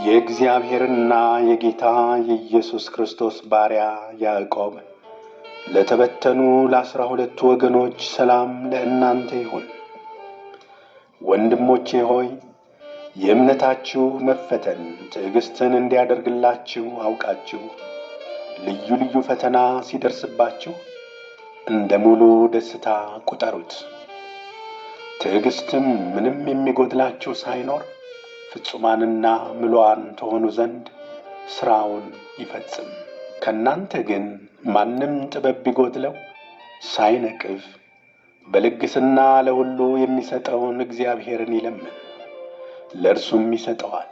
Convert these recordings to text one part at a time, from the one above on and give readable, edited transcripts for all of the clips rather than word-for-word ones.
የእግዚአብሔርና የጌታ የኢየሱስ ክርስቶስ ባሪያ ያዕቆብ ለተበተኑ ለ12ቱ ወገኖች ሰላም ለእናንተ ይሁን። ወንድሞቼ ሆይ፣ የእምነታችሁ መፈተን ትዕግሥትን እንዲያደርግላችሁ አውቃችሁ ልዩ ልዩ ፈተና ሲደርስባችሁ እንደ ሙሉ ደስታ ቁጠሩት። ትዕግሥትም ምንም የሚጎድላችሁ ሳይኖር ፍጹማንና ምሉዓን ትሆኑ ዘንድ ሥራውን ይፈጽም። ከእናንተ ግን ማንም ጥበብ ቢጎድለው ሳይነቅፍ በልግስና ለሁሉ የሚሰጠውን እግዚአብሔርን ይለምን፣ ለእርሱም ይሰጠዋል።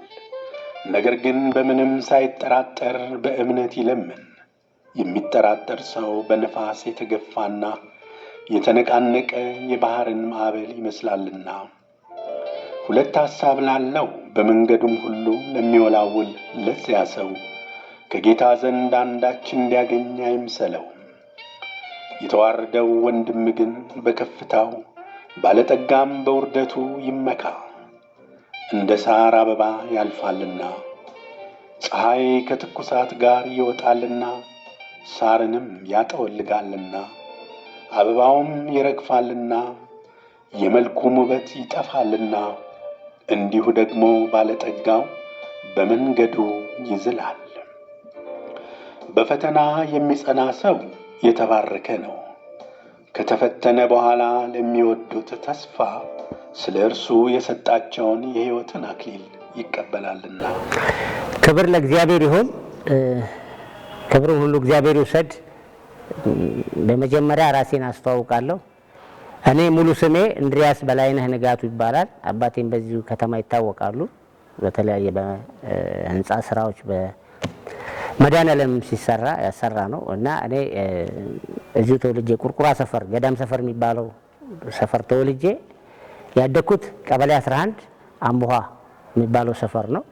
ነገር ግን በምንም ሳይጠራጠር በእምነት ይለምን። የሚጠራጠር ሰው በነፋስ የተገፋና የተነቃነቀ የባሕርን ማዕበል ይመስላልና። ሁለት ሐሳብ ላለው በመንገዱም ሁሉ ለሚወላውል ለዚያ ሰው ከጌታ ዘንድ አንዳች እንዲያገኝ አይምሰለው። የተዋረደው ወንድም ግን በከፍታው ባለጠጋም በውርደቱ ይመካ። እንደ ሳር አበባ ያልፋልና፣ ፀሐይ ከትኩሳት ጋር ይወጣልና፣ ሳርንም ያጠወልጋልና፣ አበባውም ይረግፋልና፣ የመልኩም ውበት ይጠፋልና፣ እንዲሁ ደግሞ ባለጠጋው በመንገዱ ይዝላል። በፈተና የሚጸና ሰው የተባረከ ነው። ከተፈተነ በኋላ ለሚወዱት ተስፋ ስለ እርሱ የሰጣቸውን የሕይወትን አክሊል ይቀበላልና። ክብር ለእግዚአብሔር ይሁን። ክብሩን ሁሉ እግዚአብሔር ይውሰድ። በመጀመሪያ ራሴን አስተዋውቃለሁ። እኔ ሙሉ ስሜ እንድሪያስ በላይነህ ንጋቱ ይባላል። አባቴም በዚሁ ከተማ ይታወቃሉ። በተለያየ በህንፃ ስራዎች በመድኃኔዓለም ሲሰራ ያሰራ ነው እና እኔ እዚሁ ተወልጄ ቁርቁራ ሰፈር ገዳም ሰፈር የሚባለው ሰፈር ተወልጄ ያደግኩት ቀበሌ 11 አምቦሃ የሚባለው ሰፈር ነው።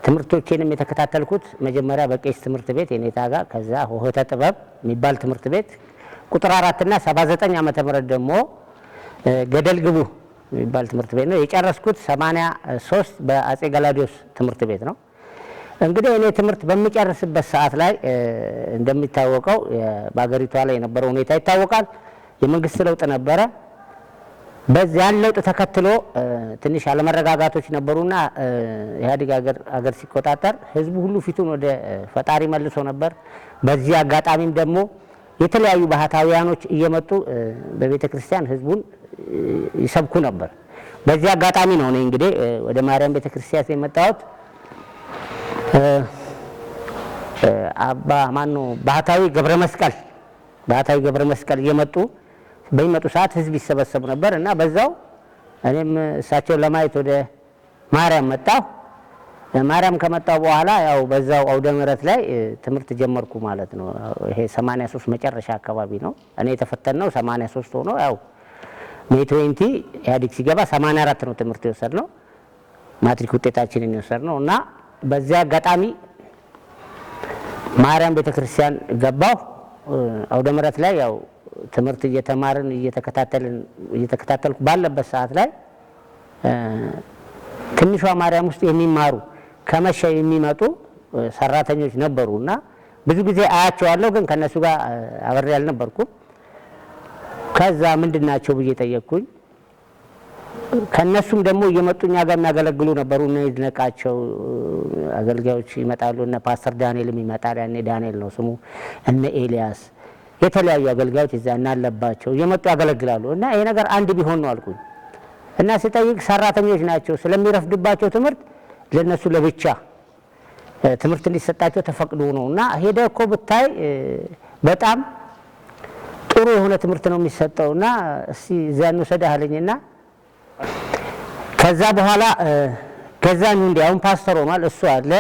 ትምህርቶቼንም የተከታተልኩት መጀመሪያ በቄስ ትምህርት ቤት የኔታ ጋር፣ ከዛ ሆህተ ጥበብ የሚባል ትምህርት ቤት ቁጥር 4 እና 79 ዓመተ ምህረት ደግሞ ገደል ግቡ የሚባል ትምህርት ቤት ነው የጨረስኩት። 83 በአጼ ገላውዲዮስ ትምህርት ቤት ነው። እንግዲህ እኔ ትምህርት በሚጨርስበት ሰዓት ላይ እንደሚታወቀው በአገሪቷ ላይ የነበረው ሁኔታ ይታወቃል። የመንግስት ለውጥ ነበረ። በዚያን ለውጥ ተከትሎ ትንሽ አለመረጋጋቶች ነበሩና ኢህአዴግ አገር ሲቆጣጠር ህዝቡ ሁሉ ፊቱን ወደ ፈጣሪ መልሶ ነበር። በዚህ አጋጣሚም ደግሞ የተለያዩ ባህታውያኖች እየመጡ በቤተክርስቲያን ህዝቡን ይሰብኩ ነበር። በዚህ አጋጣሚ ነው እኔ እንግዲህ ወደ ማርያም ቤተክርስቲያን የመጣሁት። አባ ማነው ባህታዊ ገብረመስቀል፣ ባህታዊ ገብረመስቀል እየመጡ በሚመጡ ሰዓት ህዝብ ይሰበሰቡ ነበር እና በዛው እኔም እሳቸውን ለማየት ወደ ማርያም መጣሁ። ማርያም ከመጣሁ በኋላ ያው በዛው አውደ ምሕረት ላይ ትምህርት ጀመርኩ ማለት ነው። ይሄ 83 መጨረሻ አካባቢ ነው። እኔ የተፈተነው 83 ሆኖ ያው May 20 ኢህአዴግ ሲገባ 84 ነው ትምህርት የወሰድነው፣ ማትሪክ ውጤታችንን የወሰድነው እና በዚያ አጋጣሚ ማርያም ቤተክርስቲያን ገባሁ። አውደ ምሕረት ላይ ያው ትምህርት እየተማርን እየተከታተልኩ ባለበት ሰዓት ላይ ትንሿ ማርያም ውስጥ የሚማሩ ከመሸ የሚመጡ ሰራተኞች ነበሩና ብዙ ጊዜ አያቸዋለሁ፣ ግን ከነሱ ጋር አብሬ አልነበርኩም። ከዛ ምንድናቸው ብዬ ጠየቅኩኝ። ከነሱም ደግሞ እየመጡ እኛ ጋር የሚያገለግሉ ነበሩ። እነ ይድነቃቸው አገልጋዮች ይመጣሉ። እነ ፓስተር ዳንኤልም ይመጣል። ያኔ ዳንኤል ነው ስሙ። እነ ኤልያስ የተለያዩ አገልጋዮች እዛ እናለባቸው እየመጡ ያገለግላሉ። እና ይሄ ነገር አንድ ቢሆን ነው አልኩኝ። እና ስጠይቅ ሰራተኞች ናቸው፣ ስለሚረፍድባቸው ትምህርት ለነሱ ለብቻ ትምህርት እንዲሰጣቸው ተፈቅዶ ነው። እና ሄደህ እኮ ብታይ በጣም ጥሩ የሆነ ትምህርት ነው የሚሰጠው እና እስቲ እዚያ እንውሰድህ አለኝና ከዛ በኋላ ከዛ እንዲ አሁን ፓስተር ሆኗል። እሱ አለ፣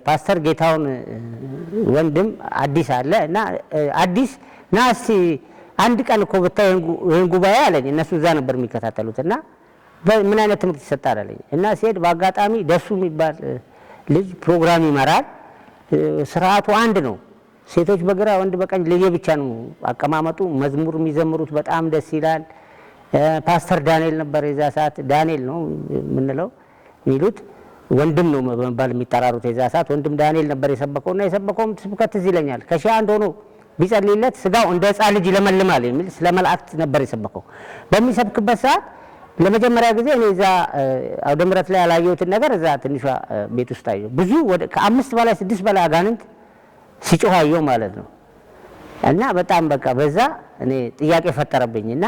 ፓስተር ጌታውን ወንድም አዲስ አለ እና አዲስ ና እስቲ አንድ ቀን እኮ ብታይ ይሄን ጉባኤ አለኝ። እነሱ እዛ ነበር የሚከታተሉት እና ምን አይነት ትምህርት ይሰጣል አለኝ። እና ሲሄድ በአጋጣሚ ደሱ የሚባል ልጅ ፕሮግራም ይመራል። ስርዓቱ አንድ ነው። ሴቶች በግራ ወንድ በቀኝ ለየብቻ ነው አቀማመጡ። መዝሙር የሚዘምሩት በጣም ደስ ይላል። ፓስተር ዳንኤል ነበር የዛ ሰዓት፣ ዳንኤል ነው የምንለው የሚሉት፣ ወንድም ነው በመባል የሚጠራሩት። የዛ ሰዓት ወንድም ዳንኤል ነበር የሰበከውና የሰበከውም ስብከት ትዝ ይለኛል። ከ1001 ሆኖ ቢጸልይለት ስጋው እንደ ሕፃን ልጅ ይለመልማል የሚል ስለ መላእክት ነበር የሰበከው። በሚሰብክበት ሰዓት ለመጀመሪያ ጊዜ እኔ እዛ አውደ ምሕረት ላይ ያላየሁትን ነገር እዛ ትንሿ ቤት ውስጥ አየሁ። ብዙ ወደ ከአምስት በላይ ስድስት በላይ አጋንንት ሲጮህ አየሁ ማለት ነው። እና በጣም በቃ በዛ እኔ ጥያቄ ፈጠረብኝ እና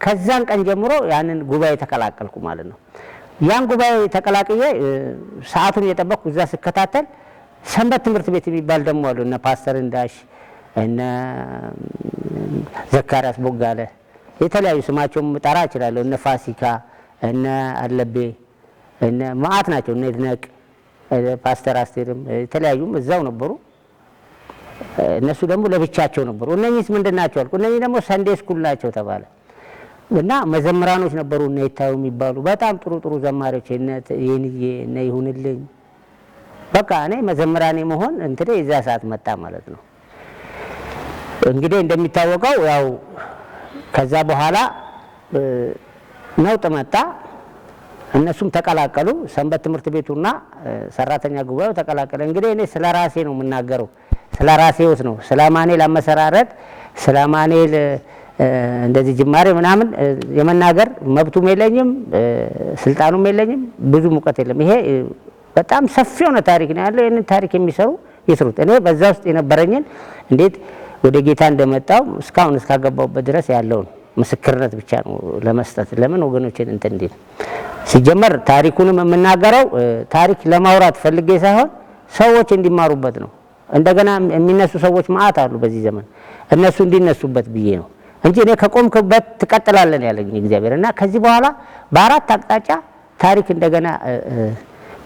ከዛን ቀን ጀምሮ ያንን ጉባኤ ተቀላቀልኩ ማለት ነው። ያን ጉባኤ ተቀላቅዬ ሰዓቱን እየጠበቅኩ እዛ ስከታተል ሰንበት ትምህርት ቤት የሚባል ደግሞ አሉ። እነ ፓስተር እንዳሽ፣ እነ ዘካርያስ ቦጋለ፣ የተለያዩ ስማቸውም ጠራ እችላለሁ። እነ ፋሲካ፣ እነ አለቤ፣ እነ መዓት ናቸው። እነ ይድነቅ፣ ፓስተር አስቴርም የተለያዩም እዛው ነበሩ። እነሱ ደግሞ ለብቻቸው ነበሩ። እነኚህስ ምንድን ናቸው አልኩ። እነኚህ ደግሞ Sunday school ናቸው ተባለ። እና መዘምራኖች ነበሩ፣ እነ ይታዩ የሚባሉ በጣም ጥሩ ጥሩ ዘማሪዎች፣ እነ የንዬ፣ እነ ይሁንልኝ። በቃ እኔ መዘምራኔ መሆን እንትኔ የዛ ሰዓት መጣ ማለት ነው። እንግዲህ እንደሚታወቀው ያው ከዛ በኋላ ነውጥ መጣ። እነሱም ተቀላቀሉ። ሰንበት ትምህርት ቤቱና ሰራተኛ ጉባኤው ተቀላቀለ። እንግዲህ እኔ ስለ ራሴ ነው የምናገረው፣ ስለ ራሴ ህይወት ነው። ስለ አማኑኤል አመሰራረት፣ ስለ አማኑኤል እንደዚህ ጅማሬ ምናምን የመናገር መብቱም የለኝም፣ ስልጣኑም የለኝም፣ ብዙም እውቀት የለም። ይሄ በጣም ሰፊ የሆነ ታሪክ ነው ያለው። ይህንን ታሪክ የሚሰሩ ይስሩት። እኔ በዛ ውስጥ የነበረኝን እንዴት ወደ ጌታ እንደመጣው እስካሁን እስካገባሁበት ድረስ ያለውን ምስክርነት ብቻ ነው ለመስጠት። ለምን ወገኖችን እንትን እንዲል ሲጀመር ታሪኩንም የምናገረው ታሪክ ለማውራት ፈልጌ ሳይሆን ሰዎች እንዲማሩበት ነው። እንደገና የሚነሱ ሰዎች መዓት አሉ በዚህ ዘመን፣ እነሱ እንዲነሱበት ብዬ ነው እንጂ እኔ ከቆምክበት ትቀጥላለህ ያለኝ እግዚአብሔር። እና ከዚህ በኋላ በአራት አቅጣጫ ታሪክ እንደገና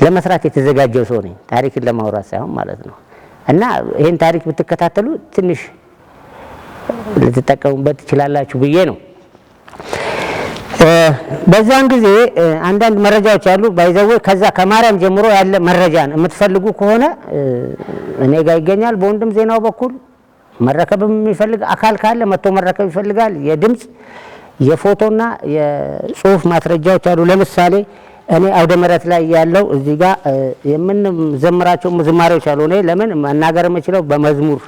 ለመስራት የተዘጋጀው ሰው ነኝ፣ ታሪክን ለማውራት ሳይሆን ማለት ነው። እና ይሄን ታሪክ ብትከታተሉ ትንሽ ልትጠቀሙበት ትችላላችሁ ብዬ ነው። በዛን ጊዜ አንዳንድ መረጃዎች አሉ። By the way ከዛ ከማርያም ጀምሮ ያለ መረጃን የምትፈልጉ ከሆነ እኔ ጋር ይገኛል። በወንድም ዜናው በኩል መረከብም የሚፈልግ አካል ካለ መጥቶ መረከብ ይፈልጋል። የድምጽ፣ የፎቶና የጽሁፍ ማስረጃዎች አሉ። ለምሳሌ እኔ አውደ ምሕረት ላይ ያለው እዚህ ጋር የምንዘምራቸው ዝማሬዎች አሉ። እኔ ለምን መናገር የምችለው በመዝሙር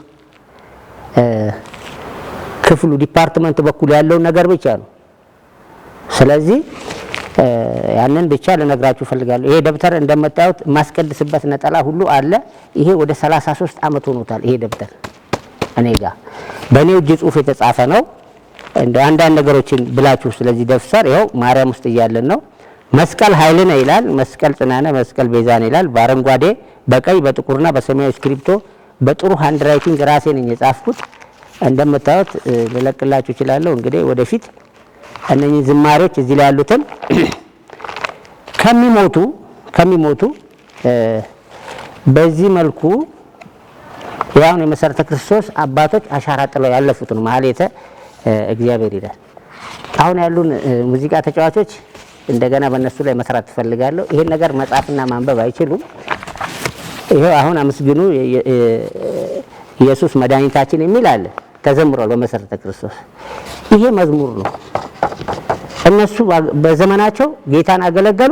ክፍሉ department በኩል ያለውን ነገር ብቻ ነው። ስለዚህ ያንን ብቻ ልነግራችሁ እፈልጋለሁ። ይሄ ደብተር እንደምታዩት የማስቀድስበት ነጠላ ሁሉ አለ። ይሄ ወደ 33 ዓመት ሆኖታል። ይሄ ደብተር እኔ ጋር በእኔ እጅ ጽሁፍ የተጻፈ ነው። እንደ አንዳንድ ነገሮችን ብላችሁ ስለዚህ ደብተር ይኸው ማርያም ውስጥ እያለን ነው። መስቀል ኃይልነ ይላል፣ መስቀል ጽናነ፣ መስቀል ቤዛነ ይላል። በአረንጓዴ፣ በቀይ፣ በጥቁርና በሰማያዊ እስክሪብቶ በጥሩ handwriting ራሴ ነኝ የጻፍኩት። እንደምታዩት ልለቅላችሁ እችላለሁ። እንግዲህ ወደፊት እነኚህ ዝማሬዎች እዚህ ላይ ያሉትን ከሚሞቱ በዚህ መልኩ ያው የመሰረተ ክርስቶስ አባቶች አሻራ ጥለው ያለፉት ነው። ማህሌተ እግዚአብሔር ይላል። አሁን ያሉን ሙዚቃ ተጫዋቾች እንደገና በእነሱ ላይ መስራት እፈልጋለሁ። ይሄን ነገር መጻፍና ማንበብ አይችሉም። ይሄው አሁን አመስግኑ ኢየሱስ መድኃኒታችን የሚል አለ፣ ተዘምሯል በመሰረተ ክርስቶስ። ይሄ መዝሙር ነው። እነሱ በዘመናቸው ጌታን አገለገሉ፣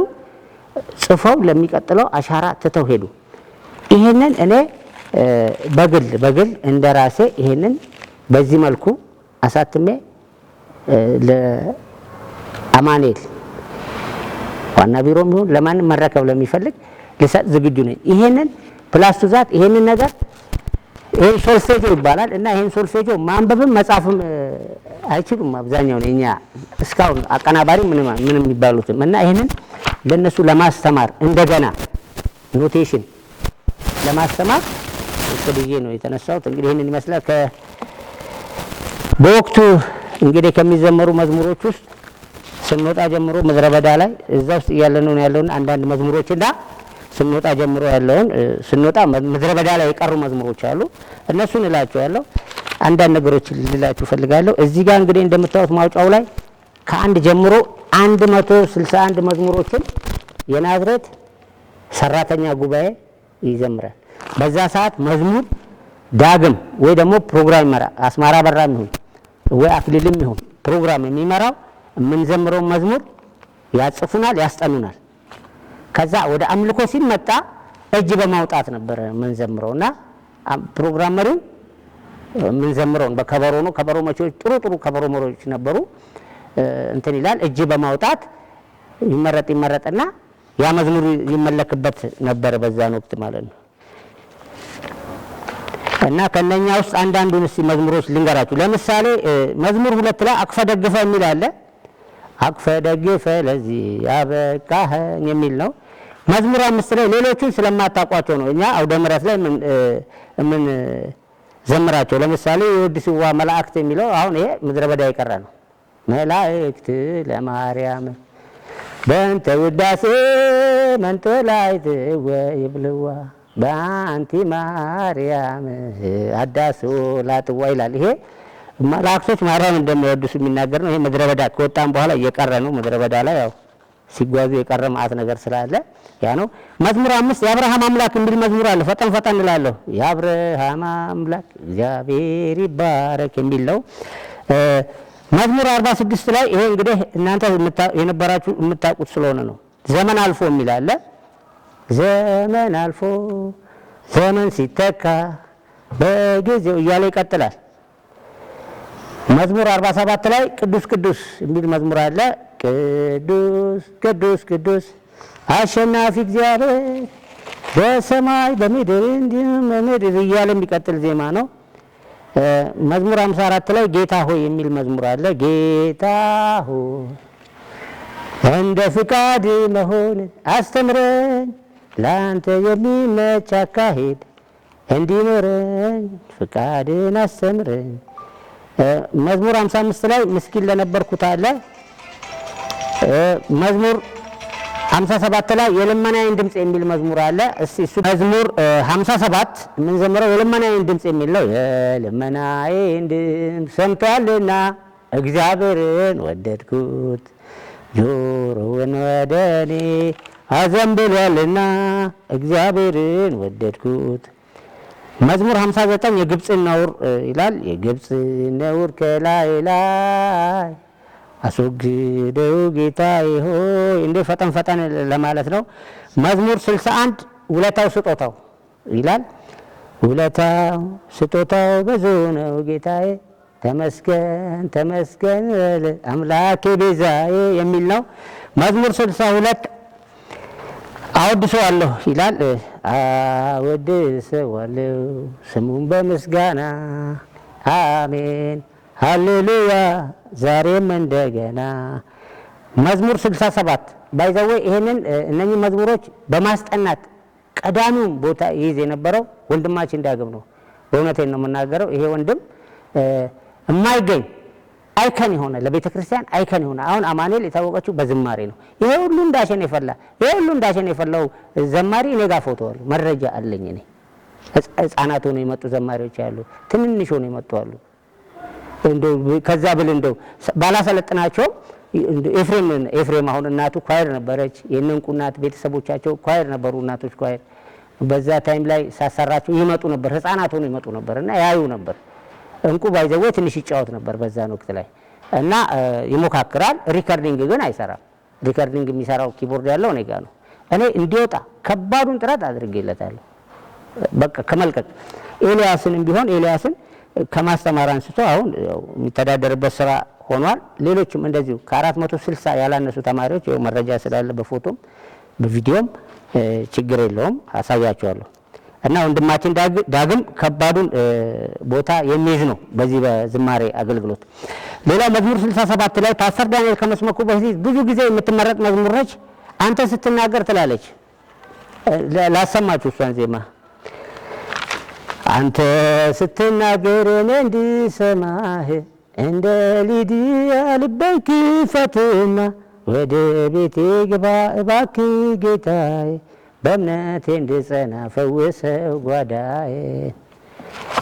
ጽፈው ለሚቀጥለው አሻራ ትተው ሄዱ። ይሄንን እኔ በግል እንደራሴ ይሄንን በዚህ መልኩ አሳትሜ ለአማኑኤል ዋና ቢሮም ይሁን ለማንም መረከብ ለሚፈልግ ልሰጥ ዝግጁ ነኝ። ይሄንን plus to that ይሄንን ነገር ይሄን ሶልፌጆ ይባላል እና ይሄን ሶልፌጆ ማንበብም መጻፍም አይችሉም አብዛኛው የኛ እስካሁን አቀናባሪ ምንም ምንም የሚባሉትም። እና ይሄንን ለነሱ ለማስተማር እንደገና notation ለማስተማር እቅድ ይዤ ነው የተነሳሁት። እንግዲህ ይሄንን ይመስላል። በወቅቱ እንግዲህ ከሚዘመሩ መዝሙሮች ውስጥ ስንወጣ ጀምሮ ምድረ በዳ ላይ እዛ ውስጥ እያለን ነው ያለውን አንዳንድ መዝሙሮች እና ስንወጣ ጀምሮ ያለውን ስንወጣ ምድረ በዳ ላይ የቀሩ መዝሙሮች አሉ። እነሱን እላችኋለሁ። አንዳንድ ነገሮች ልላችሁ እፈልጋለሁ። እዚህ ጋር እንግዲህ እንደምታዩት ማውጫው ላይ ከአንድ ጀምሮ 161 መዝሙሮችን የናዝሬት ሰራተኛ ጉባኤ ይዘምራል። በዛ ሰዓት መዝሙር ዳግም ወይ ደግሞ ፕሮግራም ይመራ አስማራ በራም ይሁን ወይ አክሊልም ይሁን ፕሮግራም የሚመራው የምንዘምረው መዝሙር ያጽፉናል፣ ያስጠኑናል። ከዛ ወደ አምልኮ ሲመጣ እጅ በማውጣት ነበር የምንዘምረውና ፕሮግራም መሪው የምንዘምረውን በከበሮ ነው። ከበሮ መቺዎች ጥሩ ጥሩ ከበሮ መሪዎች ነበሩ። እንትን ይላል እጅ በማውጣት ይመረጥ ይመረጥና ያ መዝሙር ይመለክበት ነበር በዛን ወቅት ማለት ነው። እና ከነኛ ውስጥ አንዳንዱን እስቲ መዝሙሮች ልንገራችሁ። ለምሳሌ መዝሙር 2 ላይ አቅፈ ደግፈ የሚል አለ። አቅፈ ደግፈ ለዚህ ያበቃኸኝ የሚል ነው። መዝሙር 5 ላይ ሌሎቹን ስለማታውቋቸው ነው እኛ አውደ ምሕረት ላይ ምን ዘምራቸው። ለምሳሌ የወድስዋ መላእክት የሚለው አሁን ይሄ ምድረ በዳ የቀረ ነው። መላእክት ለማርያም በእንተ ውዳሴ መንጦላዕት ወይብልዋ በአንቲ ማርያም አዳሶ ላጥዋ ይላል። ይሄ መላእክቶች ማርያም እንደሚወድሱ የሚናገር ነው። ይሄ ምድረ በዳ ከወጣን በኋላ እየቀረ ነው። ምድረ በዳ ላይ ያው ሲጓዙ የቀረ ማአት ነገር ስላለ ያ ነው። መዝሙር 5 የአብርሃም አምላክ የሚል መዝሙር አለ። ፈጠን ፈጠን እላለሁ። የአብርሃም አምላክ እግዚአብሔር ይባረክ የሚል ነው። መዝሙር 46 ላይ ይሄ እንግዲህ እናንተ የነበራችሁ የምታውቁት ስለሆነ ነው። ዘመን አልፎ የሚል አለ። ዘመን አልፎ ዘመን ሲተካ በጊዜው እያለ ይቀጥላል። መዝሙር 47 ላይ ቅዱስ ቅዱስ የሚል መዝሙር አለ። ቅዱስ ቅዱስ ቅዱስ አሸናፊ እግዚአብሔር በሰማይ በምድር እንዲሁም በምድር እያለ የሚቀጥል ዜማ ነው። መዝሙር 54 ላይ ጌታ ሆይ የሚል መዝሙር አለ። ጌታ ሆይ እንደ ፍቃድ መሆን አስተምረኝ፣ ላንተ የሚመች አካሄድ እንዲኖረኝ ፍቃድን አስተምረኝ። መዝሙር 55 ላይ ምስኪን ለነበርኩት አለ። መዝሙር 57 ላይ የልመናዬን ድምጽ የሚል መዝሙር አለ። እስቲ እሱ መዝሙር 57 የምንዘምረው የልመናዬን ድምጽ የሚል ነው። የልመናዬን ድምጽ ሰምቷልና እግዚአብሔርን ወደድኩት፣ ጆሮውን ወደ እኔ አዘንብሏልና እግዚአብሔርን ወደድኩት። መዝሙር 59 የግብፅን ነውር ይላል። የግብፅን ነውር ከላይ ላይ አስወግደው ጌታዬ ሆይ፣ እንደ ፈጠን ፈጠን ለማለት ነው። መዝሙር 61 ውለታው ስጦታው ይላል። ውለታው ስጦታው ብዙ ነው ጌታዬ፣ ተመስገን ተመስገን አምላኬ ቤዛዬ የሚል ነው። መዝሙር 62 አወድሰዋለሁ ይላል። አወድሰዋለሁ ስሙን በምስጋና አሜን ሃሌሉያ ዛሬም እንደገና። መዝሙር 67 by the way ይሄንን እነኚህ መዝሙሮች በማስጠናት ቀዳሚውን ቦታ ይይዝ የነበረው ወንድማችን ዳግም ነው። በእውነቴን ነው የምናገረው። ይሄ ወንድም የማይገኝ icon የሆነ ለቤተክርስቲያን icon የሆነ አሁን አማኑኤል የታወቀችው በዝማሬ ነው። ይሄ ሁሉ እንዳሸን የፈላ ይሄ ሁሉ እንዳሸን የፈላው ዘማሪ እኔ ጋር ፎቶ አለ፣ መረጃ አለኝ። እኔ ህፃናት ሆነው የመጡ ዘማሪዎች አሉ፣ ትንንሽ ሆነው የመጡ አሉ። እንደው ከዛ ብል እንደው ባላሰለጥናቸው ኤፍሬም አሁን እናቱ choir ነበረች። የእነንቁ እናት ቤተሰቦቻቸው choir ነበሩ፣ እናቶች choir። በዛ time ላይ ሳሰራቸው ይመጡ ነበር፣ ህፃናት ሆነው ይመጡ ነበር እና ያዩ ነበር። እንቁ by the way ትንሽ ይጫወት ነበር በዛን ወቅት ላይ እና ይሞካክራል። Recording ግን አይሰራም። Recording የሚሰራው keyboard ያለው እኔ ጋር ነው። እኔ እንዲወጣ ከባዱን ጥረት አድርጌለታለሁ። በቃ ከመልቀቅ ኤልያስንም ቢሆን ኤልያስን ከማስተማር አንስቶ አሁን ያው የሚተዳደርበት ስራ ሆኗል። ሌሎችም እንደዚሁ ከ460 ያላነሱ ተማሪዎች ያው መረጃ ስላለ በፎቶም በቪዲዮም ችግር የለውም አሳያቸዋለሁ። እና ወንድማችን ዳግም ከባዱን ቦታ የሚይዝ ነው በዚህ በዝማሬ አገልግሎት። ሌላው መዝሙር 67 ላይ ፓስተር ዳንኤል ከመስመኩ በፊት ብዙ ጊዜ የምትመረጥ መዝሙር ነች። አንተ ስትናገር ትላለች። ላሰማችሁ እሷን ዜማ። አንተ ስትናገር እኔ እንድሰማህ እንደ ሊዲያ ልቤን ክፈትና ወደ ቤቴ ግባ እባክህ ጌታዬ፣ በእምነቴ እንድጸና ፈውሰው ጓዳዬ።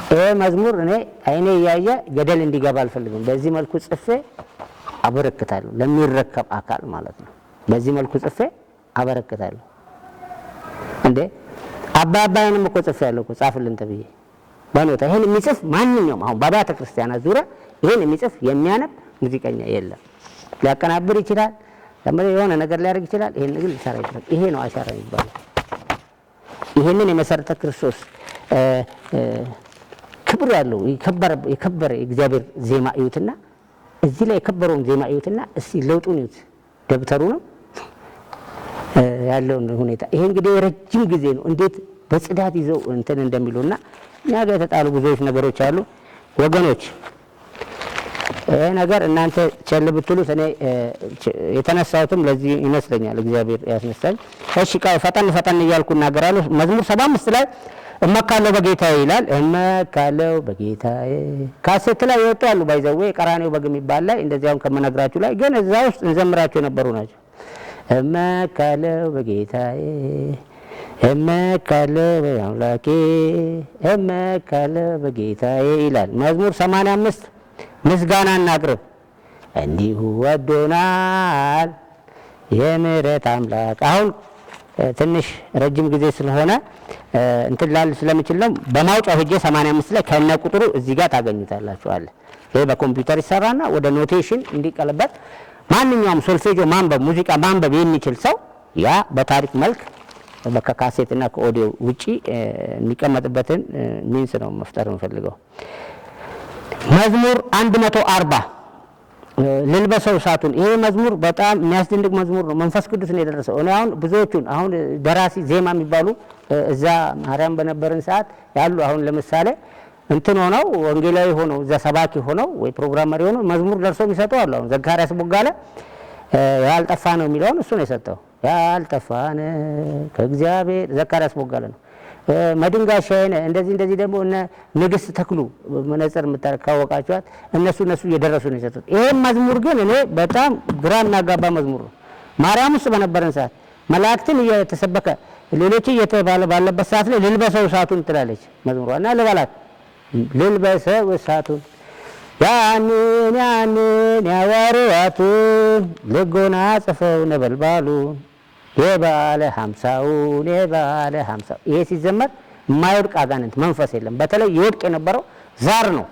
ይሄ መዝሙር እኔ አይኔ እያየ ገደል እንዲገባ አልፈልግም። በዚህ መልኩ ጽፌ አበረክታለሁ ለሚረከብ አካል ማለት ነው። በዚህ መልኩ ጽፌ አበረክታለሁ። እንዴ አባ አባዬንም እኮ ጽፌያለሁ እኮ ጻፍልን ተብዬ በኖታ ይሄን የሚጽፍ ማንኛውም አሁን በአብያተ ክርስቲያናት ዙሪያ ይሄን የሚጽፍ የሚያነብ ሙዚቀኛ የለም። ሊያቀናብር ይችላል፣ የሆነ ነገር ሊያደርግ ይችላል። ይሄን ግን ሊሰራ ይችላል። ይሄ ነው አሻራ የሚባለው። ይሄንን የመሰረተ ክርስቶስ ክብር ያለው የከበረ የእግዚአብሔር ዜማ እዩትና እዚህ ላይ የከበረውን ዜማ እዩትና እስቲ ለውጡን እዩት። ደብተሩ ነው ያለውን ሁኔታ። ይሄ እንግዲህ ረጅም ጊዜ ነው እንዴት በጽዳት ይዘው እንትን እንደሚሉና እኛ ጋር የተጣሉ ብዙዎች ነገሮች አሉ ወገኖች። ይሄ ነገር እናንተ ቸል ብትሉት እኔ የተነሳሁትም ለዚህ ይመስለኛል፣ እግዚአብሔር ያስነሳኝ። እሺ ፈጠን ፈጠን እያልኩ እናገራለሁ። መዝሙር 75 ላይ እመካለሁ በጌታዬ ይላል። እመካለሁ በጌታዬ ካሴት ላይ የወጡ አሉ። By the way ቀራኔው በግ የሚባል ላይ እንደዚያውን ከመነግራችሁ ላይ ግን እዛ ውስጥ እንዘምራቸው የነበሩ ናቸው። እመካለሁ በጌታዬ፣ እመካለሁ በአምላኬ፣ እመካለሁ በጌታዬ ይላል። መዝሙር 85 ምስጋና እናቅርብ፣ እንዲሁ ወዶናል የምህረት አምላክ። አሁን ትንሽ ረጅም ጊዜ ስለሆነ እንትን ላል ስለምችል ነው። በማውጫው ሄጄ 85 ላይ ከነ ቁጥሩ እዚህ ጋር ታገኙታላችሁ አለ። ይሄ በኮምፒውተር ይሰራና ወደ notation እንዲቀለበጥ ማንኛውም ሶልፌጆ ማንበብ ሙዚቃ ማንበብ የሚችል ሰው ያ በታሪክ መልክ ከካሴትና ከኦዲዮ ውጪ የሚቀመጥበትን means ነው መፍጠር የምፈልገው። መዝሙር 140 ልልበሰው እሳቱን። ይሄ መዝሙር በጣም የሚያስደንቅ መዝሙር ነው። መንፈስ ቅዱስ ነው የደረሰው። እኔ አሁን ብዙዎቹን አሁን ደራሲ ዜማ የሚባሉ እዛ ማርያም በነበርን ሰዓት ያሉ አሁን ለምሳሌ እንትን ሆነው ወንጌላዊ ሆነው እዛ ሰባኪ ሆነው ወይ ፕሮግራም መሪ ሆነው መዝሙር ደርሰው የሚሰጡ አሉ። አሁን ዘካርያስ ቦጋለ ያልጠፋ ነው የሚለውን እሱ ነው የሰጠው። ያልጠፋ ነው ከእግዚአብሔር ዘካርያስ ቦጋለ ነው። መድንጋሻዬን እንደዚህ እንደዚህ ደግሞ እነ ንግስት ተክሉ መነጽር የምታካወቃቸዋት እነሱ እየደረሱ ነው የሰጡት። ይሄ መዝሙር ግን እኔ በጣም ግራ የሚያጋባ መዝሙር ነው። ማርያም ውስጥ በነበረን ሰዓት መላእክትን እየተሰበከ ሌሎች እየተባለ ባለበት ሰዓት ላይ ልልበሰው እሳቱን ትላለች መዝሙሯ እና ልበላት ልልበሰው እሳቱን ያንን ያንን ያዋርያቱን ልጎናጽፈው ነበልባሉን የባለ 50ውን የባለ 50። ይሄ ሲዘመር የማይወድቅ አጋንንት መንፈስ የለም። በተለይ ይወድቅ የነበረው ዛር ነው።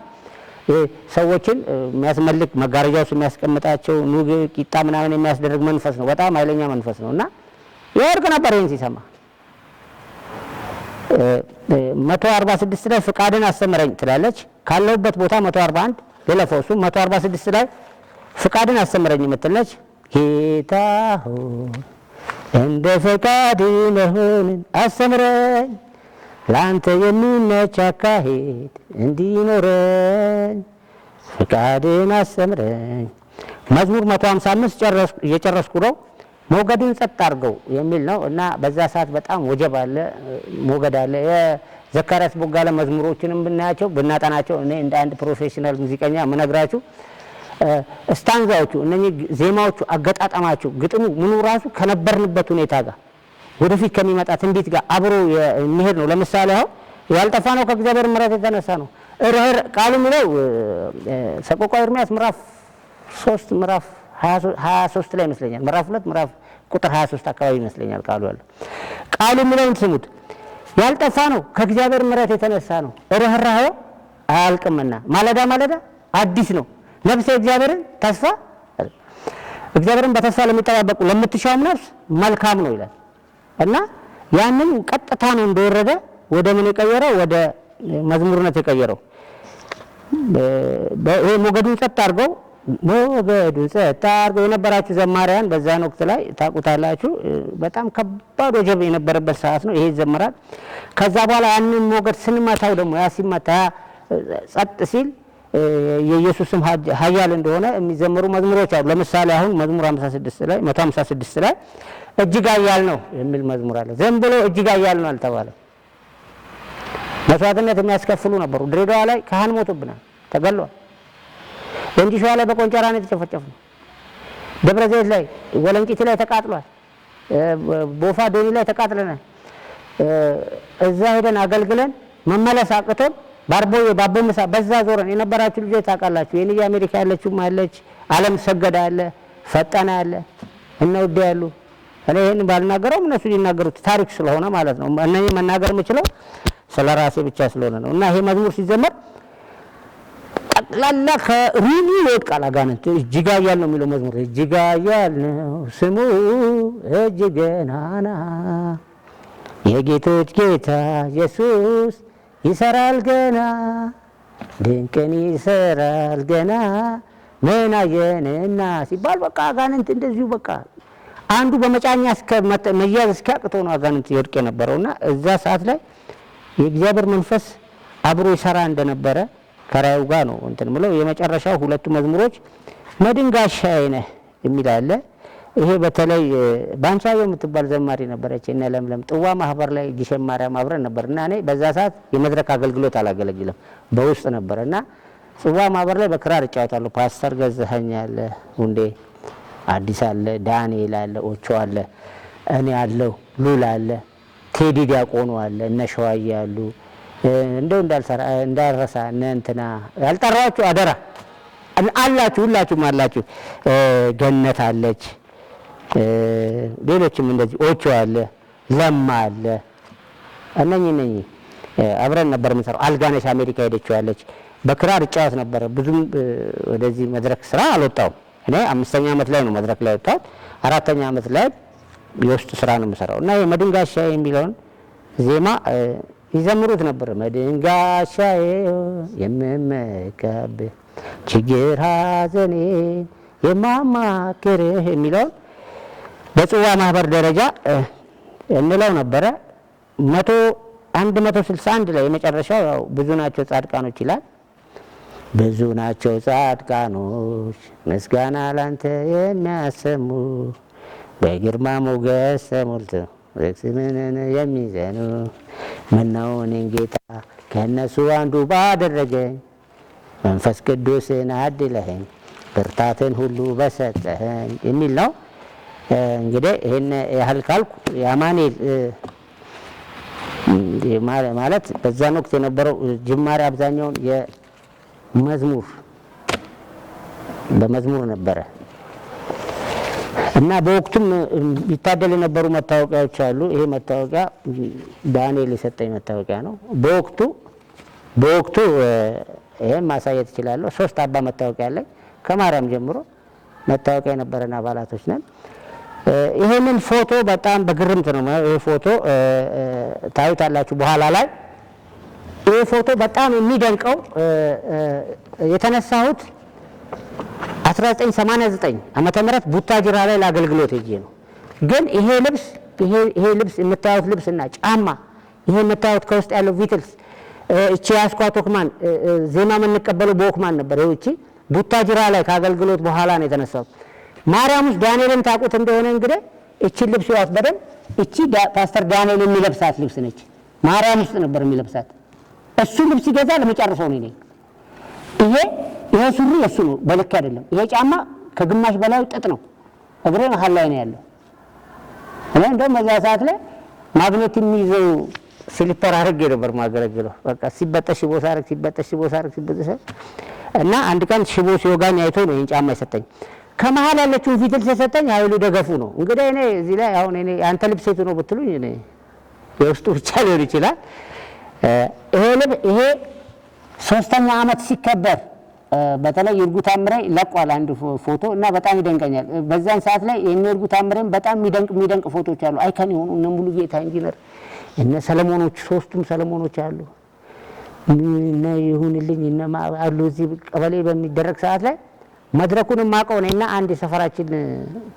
ሰዎችን የሚያስመልክ መጋረጃ ውስጥ የሚያስቀምጣቸው ኑግ ቂጣ ምናምን የሚያስደርግ መንፈስ ነው። በጣም ኃይለኛ መንፈስ ነው እና ይወድቅ ነበር ይሄን ሲሰማ። 146 ላይ ፍቃድን አስተምረኝ ትላለች። ካለሁበት ቦታ 141 ልለፈው እሱ 146 ላይ ፍቃድን አስተምረኝ የምትለች ጌታ ሆይ እንደ ፈቃድ መሆንን አስተምረኝ፣ ላንተ የሚመች አካሄድ እንዲኖረኝ ፍቃድን አስተምረኝ። መዝሙር 155 እየጨረስኩ ነው። ሞገዱን ጸጥ አድርገው የሚል ነው እና በዛ ሰዓት በጣም ወጀብ አለ፣ ሞገድ አለ። የዘካርያስ ቦጋለ መዝሙሮችንም ብናያቸው ብናጠናቸው እኔ እንደ አንድ professional ሙዚቀኛ የምነግራችሁ stanza ዎቹ እነኚህ ዜማዎቹ አገጣጠማቸው ግጥሙ ምኑ ራሱ ከነበርንበት ሁኔታ ጋር ወደፊት ከሚመጣ ትንቢት ጋር አብሮ የሚሄድ ነው። ለምሳሌ አሁን ያልጠፋ ነው ከእግዚአብሔር ምሕረት የተነሳ ነው። ርኅር ቃሉ የሚለው ሰቆቃወ ኤርምያስ ምዕራፍ 3 ምዕራፍ 23 ላይ ይመስለኛል። ምዕራፍ 2 ምዕራፍ ቁጥር 23 አካባቢ ይመስለኛል ቃሉ ያለው። ቃሉ የሚለውን ስሙት። ያልጠፋ ነው ከእግዚአብሔር ምሕረት የተነሳ ነው። ርኅራኄው አያልቅምና ማለዳ ማለዳ አዲስ ነው። ነፍሴ እግዚአብሔርን ተስፋ እግዚአብሔርን በተስፋ ለሚጠባበቁ ለምትሻውም ነፍስ መልካም ነው ይላል እና ያንን ቀጥታ ነው እንደወረደ ወደ ምን የቀየረው? ወደ መዝሙርነት የቀየረው። ይሄ ሞገዱን ጸጥ አድርገው ሞገዱን ጸጥ አድርገው የነበራችሁ ዘማሪያን በዛን ወቅት ላይ ታውቁታላችሁ። በጣም ከባድ ወጀብ የነበረበት ሰዓት ነው። ይሄ ይዘመራል። ከዛ በኋላ ያንን ሞገድ ስንመታው ደግሞ ያ ሲመታ ጸጥ ሲል የኢየሱስም ኃያል እንደሆነ የሚዘመሩ መዝሙሮች አሉ። ለምሳሌ አሁን መዝሙር 56 ላይ 156 ላይ እጅግ ኃያል ነው የሚል መዝሙር አለ። ዝም ብሎ እጅግ ኃያል ነው አልተባለም። መስዋዕትነት የሚያስከፍሉ ነበሩ። ድሬዳዋ ላይ ካህን ሞቶብናል፣ ተገሏል። ወንጂ ሸዋ ላይ በቆንጨራ ነው የተጨፈጨፍነው። ደብረ ዘይት ላይ ወለንጪቲ ላይ ተቃጥሏል። ቦፋ ዶኒ ላይ ተቃጥለናል። እዛ ሄደን አገልግለን መመለስ አቅቶን ባርቦዬ ባቦ ምሳ በዛ ዞረን የነበራችሁ ልጆች ታውቃላችሁ። የኔ አሜሪካ ያለችውም አለች፣ አለም ሰገደ አለ፣ ፈጠነ አለ፣ እነ ውዴ ያሉ። እኔ ይሄን ባልናገረውም እነሱ ሊናገሩት ታሪክ ስለሆነ ማለት ነው። እኔ መናገር የምችለው ስለ ራሴ ብቻ ስለሆነ ነው። እና ይሄ መዝሙር ሲዘመር ጠቅላላ ከ room ኡ ይወድቃል አጋንንት። እጅግ ኃያል ነው የሚለው መዝሙር፣ እጅግ ኃያል ነው ስሙ እጅግ ገናና፣ የጌቶች ጌታ ኢየሱስ ይሰራል ገና፣ ድንቅን ይሰራል ገና፣ ምን አየንና ሲባል በቃ አጋንንት እንደዚሁ በቃ አንዱ በመጫኛ እስከ መያዝ እስኪያቅተው ነው አጋንንት ይወድቅ የነበረውና እዛ ሰዓት ላይ የእግዚአብሔር መንፈስ አብሮ ይሰራ እንደነበረ ከራዩ ጋር ነው እንትን ብለው። የመጨረሻው ሁለቱ መዝሙሮች መድን ጋሻዬ ነህ የሚል አለ። ይሄ በተለይ ባንቻዮ የምትባል ዘማሪ ነበረች፣ እነ ለምለም ጥዋ ማህበር ላይ ግሸን ማርያም አብረን ነበር እና እኔ በዛ ሰዓት የመድረክ አገልግሎት አላገለግልም፣ በውስጥ ነበር እና ጽዋ ማህበር ላይ በክራር እጫወታለሁ። ፓስተር ገዛኸኝ አለ፣ ሁንዴ አዲስ አለ፣ ዳንኤል አለ፣ ኦቾ አለ፣ እኔ አለሁ፣ ሉል አለ፣ ቴዲ ዲያቆኑ አለ፣ እነ ሸዋዬ አሉ። እንደው እንዳልሰራ እንዳልረሳ እነ እንትና ያልጠራኋችሁ አደራ አላችሁ፣ ሁላችሁም አላችሁ። ገነት አለች፣ ሌሎችም እንደዚህ ኦቾ አለ፣ ለማ አለ። እነኚህ እነኚህ አብረን ነበር የምንሰራው። አልጋነሽ አሜሪካ ሄደችው አለች። በክራር እጫወት ነበረ። ብዙም ወደዚህ መድረክ ስራ አልወጣሁም። እኔ 5ኛ ዓመት ላይ ነው መድረክ ላይ ወጣሁት። 4ኛ ዓመት ላይ የውስጥ ስራ ነው የምሰራው እና ይሄ መድን ጋሻዬ የሚለውን ዜማ ይዘምሩት ነበር። መድን ጋሻዬ የምመካብህ ችግር ሐዘኔን የማማክርህ የሚለውን በጽዋ ማህበር ደረጃ እንለው ነበረ። 161 ላይ የመጨረሻው ያው ብዙ ናቸው ጻድቃኖች ይላል። ብዙ ናቸው ጻድቃኖች ምስጋና ላንተ የሚያሰሙ፣ በግርማ ሞገስ ተሞልተው ስምህን የሚዘኑ፣ ምነው እኔን ጌታ ከእነሱ አንዱ ባደረገኝ፣ መንፈስ ቅዱስን አድለኸኝ ብርታትን ሁሉ በሰጠኸኝ የሚል ነው። እንግዲህ ይሄን ያህል ካልኩ የአማኑኤል ማለት በዛን ወቅት የነበረው ጅማሬ አብዛኛውን የመዝሙር በመዝሙር ነበረ እና በወቅቱም ይታደል የነበሩ መታወቂያዎች አሉ። ይሄ መታወቂያ ዳንኤል የሰጠኝ መታወቂያ ነው። በወቅቱ ይሄን ማሳየት እችላለሁ። 3 አባ መታወቂያ አለኝ። ከማርያም ጀምሮ መታወቂያ የነበረን አባላቶች ነን። ይሄንን ፎቶ በጣም በግርምት ነው ይሄ ፎቶ ታዩታላችሁ በኋላ ላይ። ይሄ ፎቶ በጣም የሚደንቀው የተነሳሁት 1989 ዓመተ ምህረት ቡታጅራ ላይ ለአገልግሎት ሄጄ ነው። ግን ይሄ ልብስ ይሄ ልብስ የምታዩት ልብስና ጫማ፣ ይሄ የምታዩት ከውስጥ ያለው ቪትልስ፣ እቺ ያስኳት ወክማን፣ ዜማ የምንቀበለው በወክማን ነበር። ይሄ እቺ ቡታጅራ ላይ ከአገልግሎት በኋላ ነው የተነሳሁት። ማርያም ውስጥ ዳንኤልን ታውቁት እንደሆነ እንግዲህ እቺ ልብስ ያት በደንብ እቺ ፓስተር ዳንኤል የሚለብሳት ልብስ ነች። ማርያም ውስጥ ነበር የሚለብሳት። እሱ ልብስ ሲገዛ ለመጨረሻው ነው። ይሄ ሱሪ የሱ ነው፣ በልክ አይደለም። ይሄ ጫማ ከግማሽ በላይ ጥጥ ነው። እግሬ መሃል ላይ ነው ያለው። እኔ እንደውም በዛ ሰዓት ላይ ማግኔት የሚይዘው slipper አድርጌ ነበር ማገለግለው። በቃ ሲበጠስ ሽቦ ሳረግ፣ ሲበጠስ ሽቦ ሳረግ፣ ሲበጠስ እና አንድ ቀን ሽቦ ሲወጋኝ አይቶ ነው ይሄን ጫማ የሰጠኝ። ከመሃል ያለችውን ፊትል የሰጠኝ ኃይሉ ደገፉ ነው። እንግዲህ እኔ እዚህ ላይ አሁን እኔ አንተ ልብስ የቱ ነው ብትሉኝ እኔ የውስጡ ብቻ ሊሆን ይችላል። ይሄ ልብ ይሄ 3ኛ ዓመት ሲከበር በተለይ ይርጉ ታምሬ ለቋል አንድ ፎቶ እና በጣም ይደንቀኛል። በዛን ሰዓት ላይ የእነ ይርጉ ታምሬም በጣም የሚደንቅ ፎቶዎች አሉ። icon የሆኑ እነ ሙሉጌታ ኢንጂነር፣ እነ ሰለሞኖች፣ 3ቱም ሰለሞኖች አሉ። እነ ይሁንልኝ እነ አሉ። እዚህ ቀበሌ በሚደረግ ሰዓት ላይ መድረኩን የማውቀው እኔና አንድ የሰፈራችን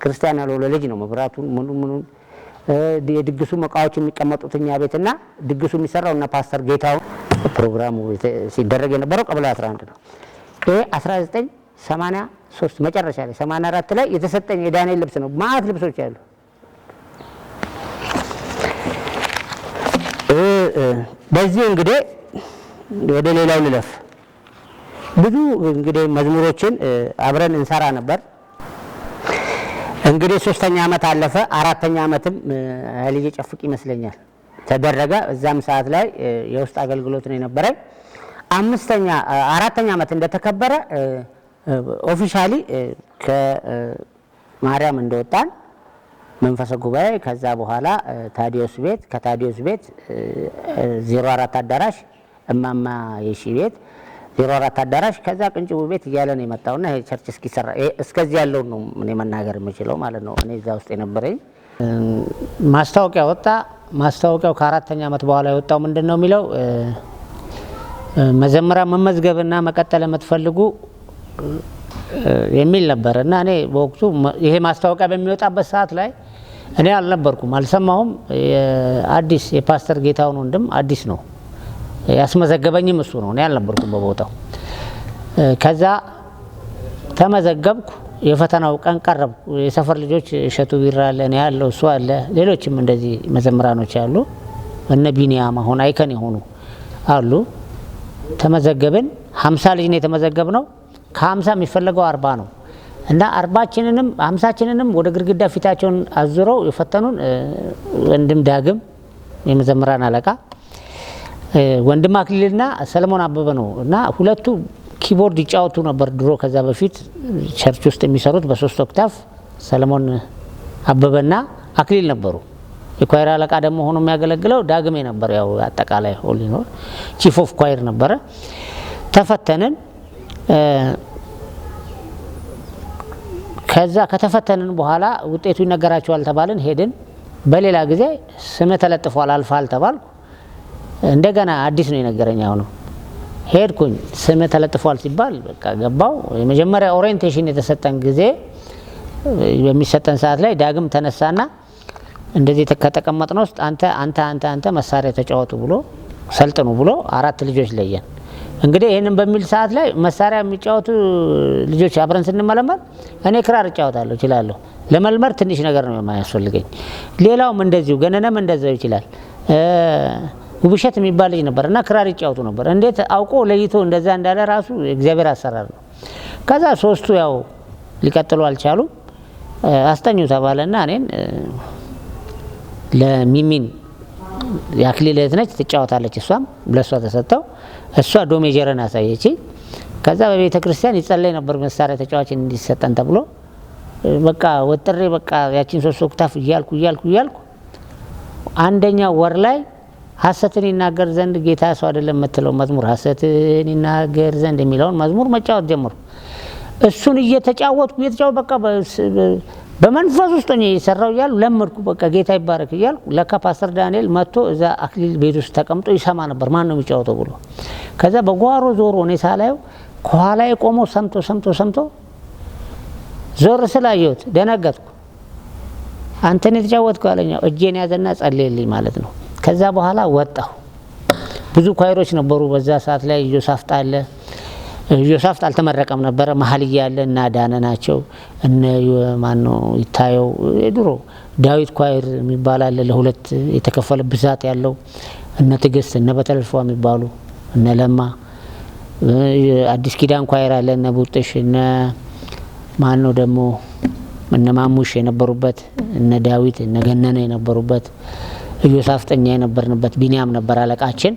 ክርስቲያን ያልሆነ ልጅ ነው። መብራቱን ምኑ ምኑን የድግሱ እቃዎች የሚቀመጡት እኛ ቤትና ድግሱ የሚሰራው እና ፓስተር ጌታው ፕሮግራሙ ሲደረግ የነበረው ቀበሌ 11 ነው። ይሄ 1983 መጨረሻ ላይ 84 ላይ የተሰጠኝ የዳንኤል ልብስ ነው። ማአት ልብሶች አሉ። በዚህ እንግዲህ ወደ ሌላው ልለፍ። ብዙ እንግዲህ መዝሙሮችን አብረን እንሰራ ነበር። እንግዲህ 3ኛ ዓመት አለፈ። 4ኛ ዓመትም ኃይልዬ ጨፍቅ ይመስለኛል ተደረገ። እዛም ሰዓት ላይ የውስጥ አገልግሎት ነው የነበረኝ። 4ኛ ዓመት እንደተከበረ officially ከማርያም እንደወጣን መንፈሰ ጉባኤ፣ ከዛ በኋላ ታዲዮስ ቤት፣ ከታዲዮስ ቤት 04 አዳራሽ፣ እማማ የሺ ቤት፣ 04 አዳራሽ፣ ከዛ ቅንጭቡ ቤት እያለ ነው የመጣውና ይሄ church እስኪሰራ እስከዚህ ያለውን ነው እኔ መናገር የምችለው ማለት ነው። እኔ እዛ ውስጥ የነበረኝ ማስታወቂያ ወጣ። ማስታወቂያው ከአራተኛ ዓመት በኋላ የወጣው ምንድን ነው የሚለው፣ መዘምራን መመዝገብና መቀጠል የምትፈልጉ የሚል ነበር። እና እኔ በወቅቱ ይሄ ማስታወቂያ በሚወጣበት ሰዓት ላይ እኔ አልነበርኩም፣ አልሰማሁም። አዲስ የፓስተር ጌታሁን ወንድም አዲስ ነው ያስመዘገበኝም እሱ ነው። እኔ አልነበርኩም በቦታው። ከዛ ተመዘገብኩ። የፈተናው ቀን ቀረብኩ። የሰፈር ልጆች እሸቱ ቢራ አለ፣ እኔ ያለው እሱ አለ፣ ሌሎችም እንደዚህ መዘምራኖች አሉ። እነ ቢኒያም አሁን icon የሆኑ አሉ። ተመዘገብን። 50 ልጅ ነው የተመዘገብነው። ከ50 የሚፈለገው 40 ነው። እና 40ችንንም 50ችንንም ወደ ግድግዳ ፊታቸውን አዙረው የፈተኑን ወንድም ዳግም የመዘምራን አለቃ፣ ወንድም አክሊልና ሰለሞን አበበ ነው። እና ሁለቱ keyboard ይጫወቱ ነበር ድሮ፣ ከዛ በፊት church ውስጥ የሚሰሩት በሶስት octave ሰለሞን አበበና አክሊል ነበሩ። የ choir አለቃ ደግሞ ሆኖ የሚያገለግለው ዳግሜ ነበር። ያው አጠቃላይ all in all chief of choir ነበረ። ተፈተንን። ከዛ ከተፈተንን በኋላ ውጤቱ ይነገራቸዋል ተባልን። ሄድን። በሌላ ጊዜ ስምህ ተለጥፏል አልፈሃል ተባልኩ። እንደገና አዲስ ነው የነገረኝ። አሁንም ሄድኩኝ። ስምህ ተለጥፏል ሲባል በቃ ገባው። የመጀመሪያ orientation የተሰጠን ጊዜ በሚሰጠን ሰዓት ላይ ዳግም ተነሳና እንደዚህ ከተቀመጥነው ውስጥ አንተ፣ አንተ፣ አንተ፣ አንተ መሳሪያ ተጫወቱ ብሎ፣ ሰልጥኑ ብሎ አራት ልጆች ለየን። እንግዲህ ይህንን በሚል ሰዓት ላይ መሳሪያ የሚጫወቱ ልጆች አብረን ስንመለመል እኔ ክራር እጫወታለሁ፣ እችላለሁ። ለመልመድ ትንሽ ነገር ነው የማያስፈልገኝ። ሌላውም እንደዚሁ፣ ገነነም እንደዛው ይችላል። ውብሸት የሚባል ልጅ ነበር እና ክራር ይጫወቱ ነበር። እንዴት አውቆ ለይቶ እንደዛ እንዳለ ራሱ እግዚአብሔር አሰራር ነው። ከዛ ሶስቱ ያው ሊቀጥሉ አልቻሉም። አስጠኙ ተባለና እኔን ለሚሚን፣ የአክሊል እህት ነች፣ ትጫወታለች። እሷም ለእሷ ተሰጠው። እሷ do major ን አሳየችኝ። ከዛ በቤተ ክርስቲያን ይጸለይ ነበር መሳሪያ ተጫዋች እንዲሰጠን ተብሎ። በቃ ወጥሬ በቃ ያቺን ሶስት octave እያልኩ እያልኩ እያልኩ አንደኛው ወር ላይ ሐሰትን ይናገር ዘንድ ጌታ ሰው አይደለም የምትለው መዝሙር፣ ሐሰትን ይናገር ዘንድ የሚለውን መዝሙር መጫወት ጀመርኩ። እሱን እየተጫወትኩ እየተጫወትኩ በቃ በመንፈስ ውስጥ ሆኜ እየሰራው እያሉ ለመድኩ። በቃ ጌታ ይባረክ እያልኩ ለካ ፓስተር ዳንኤል መጥቶ እዛ አክሊል ቤት ውስጥ ተቀምጦ ይሰማ ነበር፣ ማን ነው የሚጫወተው ብሎ። ከዛ በጓሮ ዞሮ እኔ ሳላየው ከኋላ ቆሞ ሰምቶ ሰምቶ ሰምቶ ዞር ስላየሁት ደነገጥኩ። አንተን የተጫወትከው አለኛው። እጄን ያዘና ጸለየልኝ ማለት ነው። ከዛ በኋላ ወጣሁ። ብዙ choir ኦች ነበሩ በዛ ሰዓት ላይ፣ ኢዮሳፍጥ አለ። ኢዮሳፍጥ አልተመረቀም ነበረ። መሀልያ ያለ እና ዳነ ናቸው። እነ ማነው ይታየው፣ የድሮ ዳዊት choir የሚባል አለ፣ ለሁለት የተከፈለ ብዛት ያለው፣ እነ ትዕግስት፣ እነ በተልፏ የሚባሉ፣ እነ ለማ፣ አዲስ ኪዳን choir አለ፣ እነ ቡጥሽ፣ እነ ማን ነው ደግሞ፣ እነ ማሙሽ የነበሩበት፣ እነ ዳዊት፣ እነ ገነነ የነበሩበት፣ ኢዮሳፍጠኛ የነበርንበት፣ ቢንያም ነበር አለቃችን።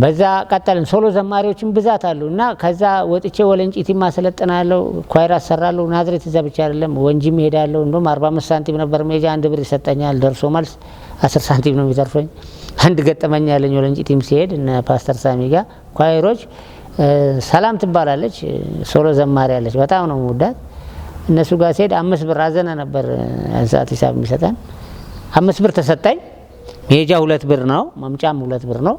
በዛ ቀጠልን። Solo ዘማሪዎችን ብዛት አሉ እና ከዛ ወጥቼ ወለንጪቲ ማሰለጥናለሁ፣ choir አሰራለሁ። ናዝሬት እዛ ብቻ አይደለም፣ ወንጂም እሄዳለሁ። እንደውም 45 ሳንቲም ነበር መሄጃ፣ 1 ብር ይሰጠኛል። ደርሶ መልስ 10 ሳንቲም ነው የሚተርፈኝ። አንድ ገጠመኝ ያለኝ ወለንጪቲም ሲሄድ እነ ፓስተር ሳሚ ጋር choir ኦች፣ ሰላም ትባላለች solo ዘማሪ አለች፣ በጣም ነው የምወዳት። እነሱ ጋር ሲሄድ 5 ብር አዘነ ነበር ያን ሰዓት ሂሳብ የሚሰጠን፣ 5 ብር ተሰጠኝ። መሄጃ 2 ብር ነው፣ መምጫም 2 ብር ነው።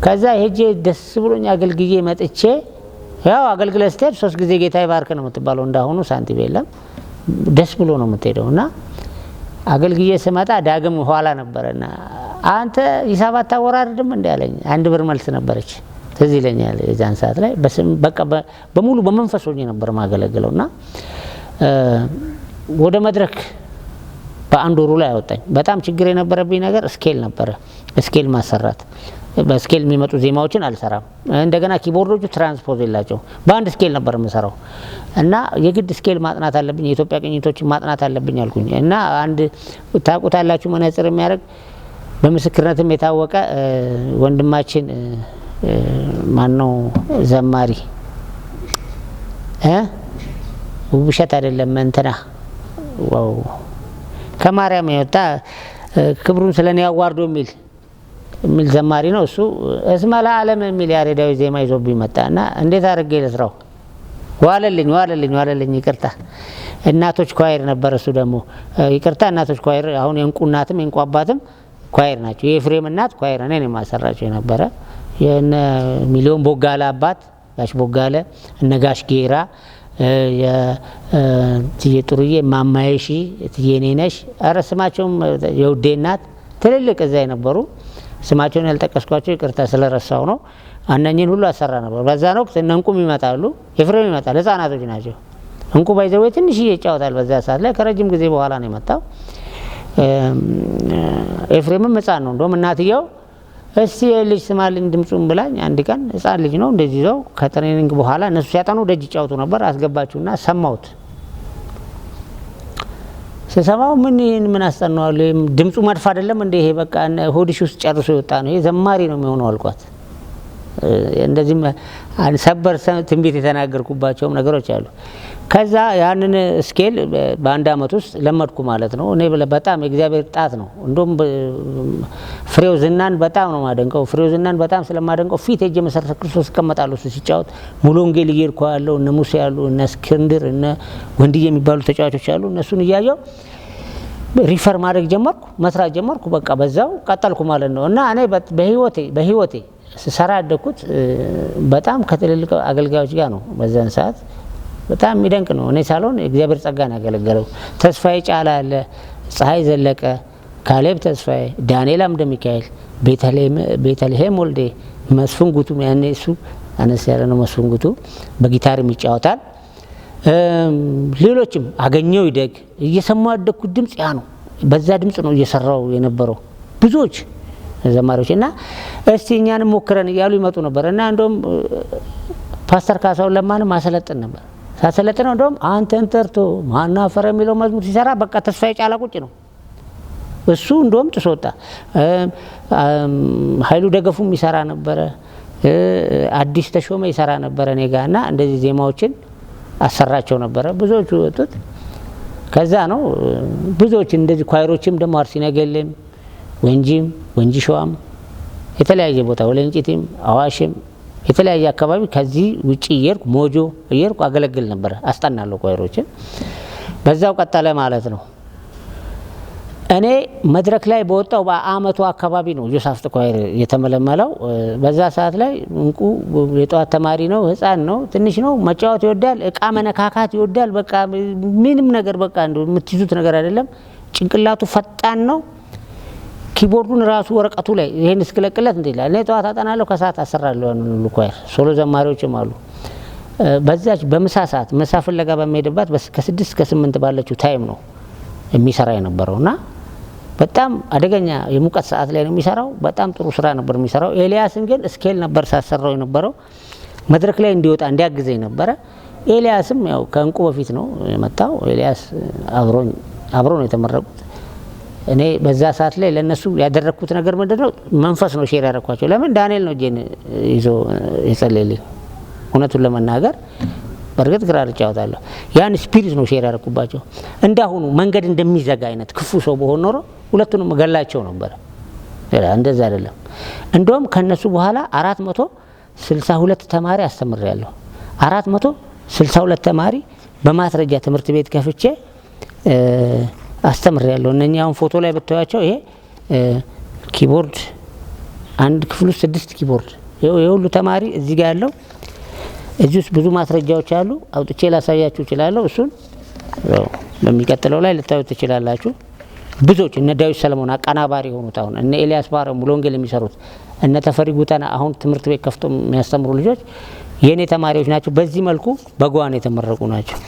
ከዛ ሄጄ ደስ ብሎኝ አገልግዬ መጥቼ፣ ያው አገልግለ ስትሄድ ሶስት ጊዜ ጌታ ይባርክ ነው የምትባለው። እንዳሁኑ ሳንቲም የለም። ደስ ብሎ ነው የምትሄደው። እና አገልግዬ ስመጣ ዳግም ኋላ ነበረና አንተ ሂሳብ አታወራርድም እንዲ አለኝ። 1 ብር መልስ ነበረች፣ ትዝ ይለኛል። የዛን ሰዓት ላይ በቃ በሙሉ በመንፈስ ሆኜ ነበር ማገለግለው እና ወደ መድረክ በአንድ ወሩ ላይ አወጣኝ። በጣም ችግር የነበረብኝ ነገር scale ነበረ። Scale ማሰራት፣ በ scale የሚመጡ ዜማዎችን አልሰራም። እንደገና keyboard ኦቹ transpose የላቸው፣ በአንድ scale ነበር የምሰራው እና የግድ scale ማጥናት አለብኝ፣ የኢትዮጵያ ቅኝቶችን ማጥናት አለብኝ አልኩኝ። እና አንድ ታውቁታላችሁ፣ መነጽር የሚያደርግ በምስክርነትም የታወቀ ወንድማችን ማነው ዘማሪ፣ ውብሸት አይደለም፣ እንትና Wow፣ ከማርያም የወጣ ክብሩን ስለኔ ያዋርዶ የሚል ዘማሪ ነው። እሱ እስመ ለዓለም የሚል ያሬዳዊ ዜማ ይዞብኝ መጣ እና እንዴት አድርጌ ልስራው? ዋለልኝ ዋለልኝ ዋለልኝ። ይቅርታ እናቶች choir ነበር። እሱ ደግሞ ይቅርታ እናቶች choir አሁን የእንቁ እናትም የእንቁ አባትም choir ናቸው። የኤፍሬም እናት choir እኔ ነኝ የማሰራቸው የነበረ፣ የነ ሚሊዮን ቦጋለ አባት ጋሽ ቦጋለ፣ እነ ጋሽ ጌራ፣ እትዬ ጥሩዬ፣ ማማየሺ፣ እትዬ ኔነሽ፣ ኧረ ስማቸውም የውዴ እናት፣ ትልልቅ እዛ የነበሩ ስማቸውን ያልጠቀስኳቸው ይቅርታ ስለረሳው ነው። እነኝህን ሁሉ አሰራ ነበር። በዛን ወቅት እነ እንቁም ይመጣሉ፣ ኤፍሬም ይመጣል። ህጻናቶች ናቸው። እንቁ by the way ትንሽዬ ይጫወታል። በዛ ሰዓት ላይ ከረጅም ጊዜ በኋላ ነው የመጣው። ኤፍሬምም ህጻን ነው። እንደውም እናትየው እስቲ ልጅ ስማልኝ ድምፁን ብላኝ አንድ ቀን ህጻን ልጅ ነው እንደዚህ ይዘው ከ training በኋላ እነሱ ሲያጠኑ ደጅ ይጫወቱ ነበር። አስገባችሁና ሰማሁት። ስሰማው ምን ይህን ምን አስጠናዋለሁ? ድምፁ መድፍ አይደለም እንደ ይሄ በቃ ሆድሽ ውስጥ ጨርሶ የወጣ ነው። ይሄ ዘማሪ ነው የሚሆነው አልኳት። እንደዚህም ሰበር ትንቢት የተናገርኩባቸውም ነገሮች አሉ። ከዛ ያንን scale በአንድ አመት ውስጥ ለመድኩ ማለት ነው። እኔ በጣም የእግዚአብሔር ጣት ነው። እንደውም ፍሬው ዝናን በጣም ነው ማደንቀው። ፍሬው ዝናን በጣም ስለማደንቀው ፊት ሄጄ መሰረተ ክርስቶስ እቀመጣለሁ። እሱ ሲጫወት ሙሉ ወንጌል እየሄድኩ ያለው እነ ሙሴ ያሉ፣ እነ እስክንድር፣ እነ ወንድዬ የሚባሉ ተጫዋቾች አሉ። እነሱን እያየው refer ማድረግ ጀመርኩ፣ መስራት ጀመርኩ። በቃ በዛው ቀጠልኩ ማለት ነው። እና እኔ በህይወቴ ስሰራ ያደግኩት በጣም ከትልልቅ አገልጋዮች ጋር ነው። በዛን ሰዓት በጣም የሚደንቅ ነው። እኔ ሳልሆን እግዚአብሔር ጸጋ ነው ያገለገለው። ተስፋዬ ጫላ አለ፣ ፀሐይ ዘለቀ፣ ካሌብ ተስፋዬ፣ ዳንኤል አምደ ሚካኤል፣ ቤተልሔም ወልዴ፣ መስፍን ጉቱ፣ ያኔ እሱ አነስ ያለ ነው። መስፍን ጉቱ በጊታርም ይጫወታል። ሌሎችም አገኘው ይደግ እየሰማው ያደግኩት ድምጽ ያ ነው። በዛ ድምጽ ነው እየሰራው የነበረው ብዙዎች ዘማሪዎች እና እስቲ እኛንም ሞክረን እያሉ ይመጡ ነበር። እና እንደውም ፓስተር ካሳሁን ለማንም ማሰለጥን ነበር። ሳሰለጥነው እንደውም አንተን ጠርቶ ማናፈረ የሚለው መዝሙር ሲሰራ በቃ ተስፋዬ ጫላ ቁጭ ነው። እሱ እንደውም ጥሶ ወጣ። ኃይሉ ደገፉም ይሰራ ነበረ። አዲስ ተሾመ ይሰራ ነበረ እኔ ጋ እና እንደዚህ ዜማዎችን አሰራቸው ነበረ። ብዙዎቹ ወጡት ከዛ ነው። ብዙዎች እንደዚህ choir ኦችም ደግሞ አርሲ ነገሌም፣ ወንጂም፣ ወንጂ ሸዋም፣ የተለያየ ቦታ ወለንጭቲም፣ አዋሽም የተለያየ አካባቢ ከዚህ ውጪ እየሄድኩ ሞጆ እየሄድኩ አገለግል ነበረ፣ አስጠናለሁ choir ኦችን። በዛው ቀጠለ ማለት ነው። እኔ መድረክ ላይ በወጣው በአመቱ አካባቢ ነው ጆሳፍጥ choir የተመለመለው። በዛ ሰዓት ላይ እንቁ የጠዋት ተማሪ ነው፣ ህፃን ነው፣ ትንሽ ነው። መጫወት ይወዳል፣ እቃ መነካካት ይወዳል። በቃ ምንም ነገር በቃ እንደው የምትይዙት ነገር አይደለም። ጭንቅላቱ ፈጣን ነው። Keyboard ኡን ራሱ ወረቀቱ ላይ ይሄን እስክለቅለት እንደ ይላል። እኔ ጠዋት አጠናለሁ፣ ከሰዓት አሰራለሁ። ያንን ሁሉ choir solo ዘማሪዎችም አሉ። በዛች በምሳ ሰዓት ምሳ ፍለጋ በሚሄድባት ከ6 እስከ 8 ባለችው time ነው የሚሰራ የነበረው እና በጣም አደገኛ የሙቀት ሰዓት ላይ ነው የሚሰራው። በጣም ጥሩ ስራ ነበር የሚሰራው። ኤልያስን ግን scale ነበር ሳሰራው የነበረው፣ መድረክ ላይ እንዲወጣ እንዲያግዘኝ ነበረ። ኤልያስም ያው ከእንቁ በፊት ነው የመጣው። ኤልያስ አብሮ ነው የተመረቁት። እኔ በዛ ሰዓት ላይ ለነሱ ያደረኩት ነገር ምንድነው? መንፈስ ነው share ያደረኳቸው። ለምን ዳንኤል ነው እጄን ይዞ የጸለየልኝ። እውነቱን ለመናገር በእርግጥ ክራር እጫወታለሁ። ያን spirit ነው share ያደረኩባቸው። እንዳሁኑ መንገድ እንደሚዘጋ አይነት ክፉ ሰው በሆን ኖሮ ሁለቱንም እገላቸው ነበር። እንደዛ አይደለም። እንደውም ከነሱ በኋላ 462 ተማሪ አስተምሬያለሁ። 462 ተማሪ በማስረጃ ትምህርት ቤት ከፍቼ አስተምሬያለሁ። እነኛ አሁን ፎቶ ላይ ብታዩአቸው ይሄ keyboard አንድ ክፍል ውስጥ 6 keyboard ይሄ ሁሉ ተማሪ እዚህ ጋር ያለው እዚህ ውስጥ ብዙ ማስረጃዎች አሉ። አውጥቼ ላሳያችሁ እችላለሁ። እሱን ያው በሚቀጥለው ላይ ልታዩት ትችላላችሁ። ብዙዎች እነ ዳዊት ሰለሞን አቀናባሪ የሆኑት አሁን እነ ኤልያስ ባረ ሙሉ ወንጌል የሚሰሩት እነ ተፈሪ ጉተና አሁን ትምህርት ቤት ከፍቶ የሚያስተምሩ ልጆች የኔ ተማሪዎች ናቸው። በዚህ መልኩ በጓን የተመረቁ ናቸው።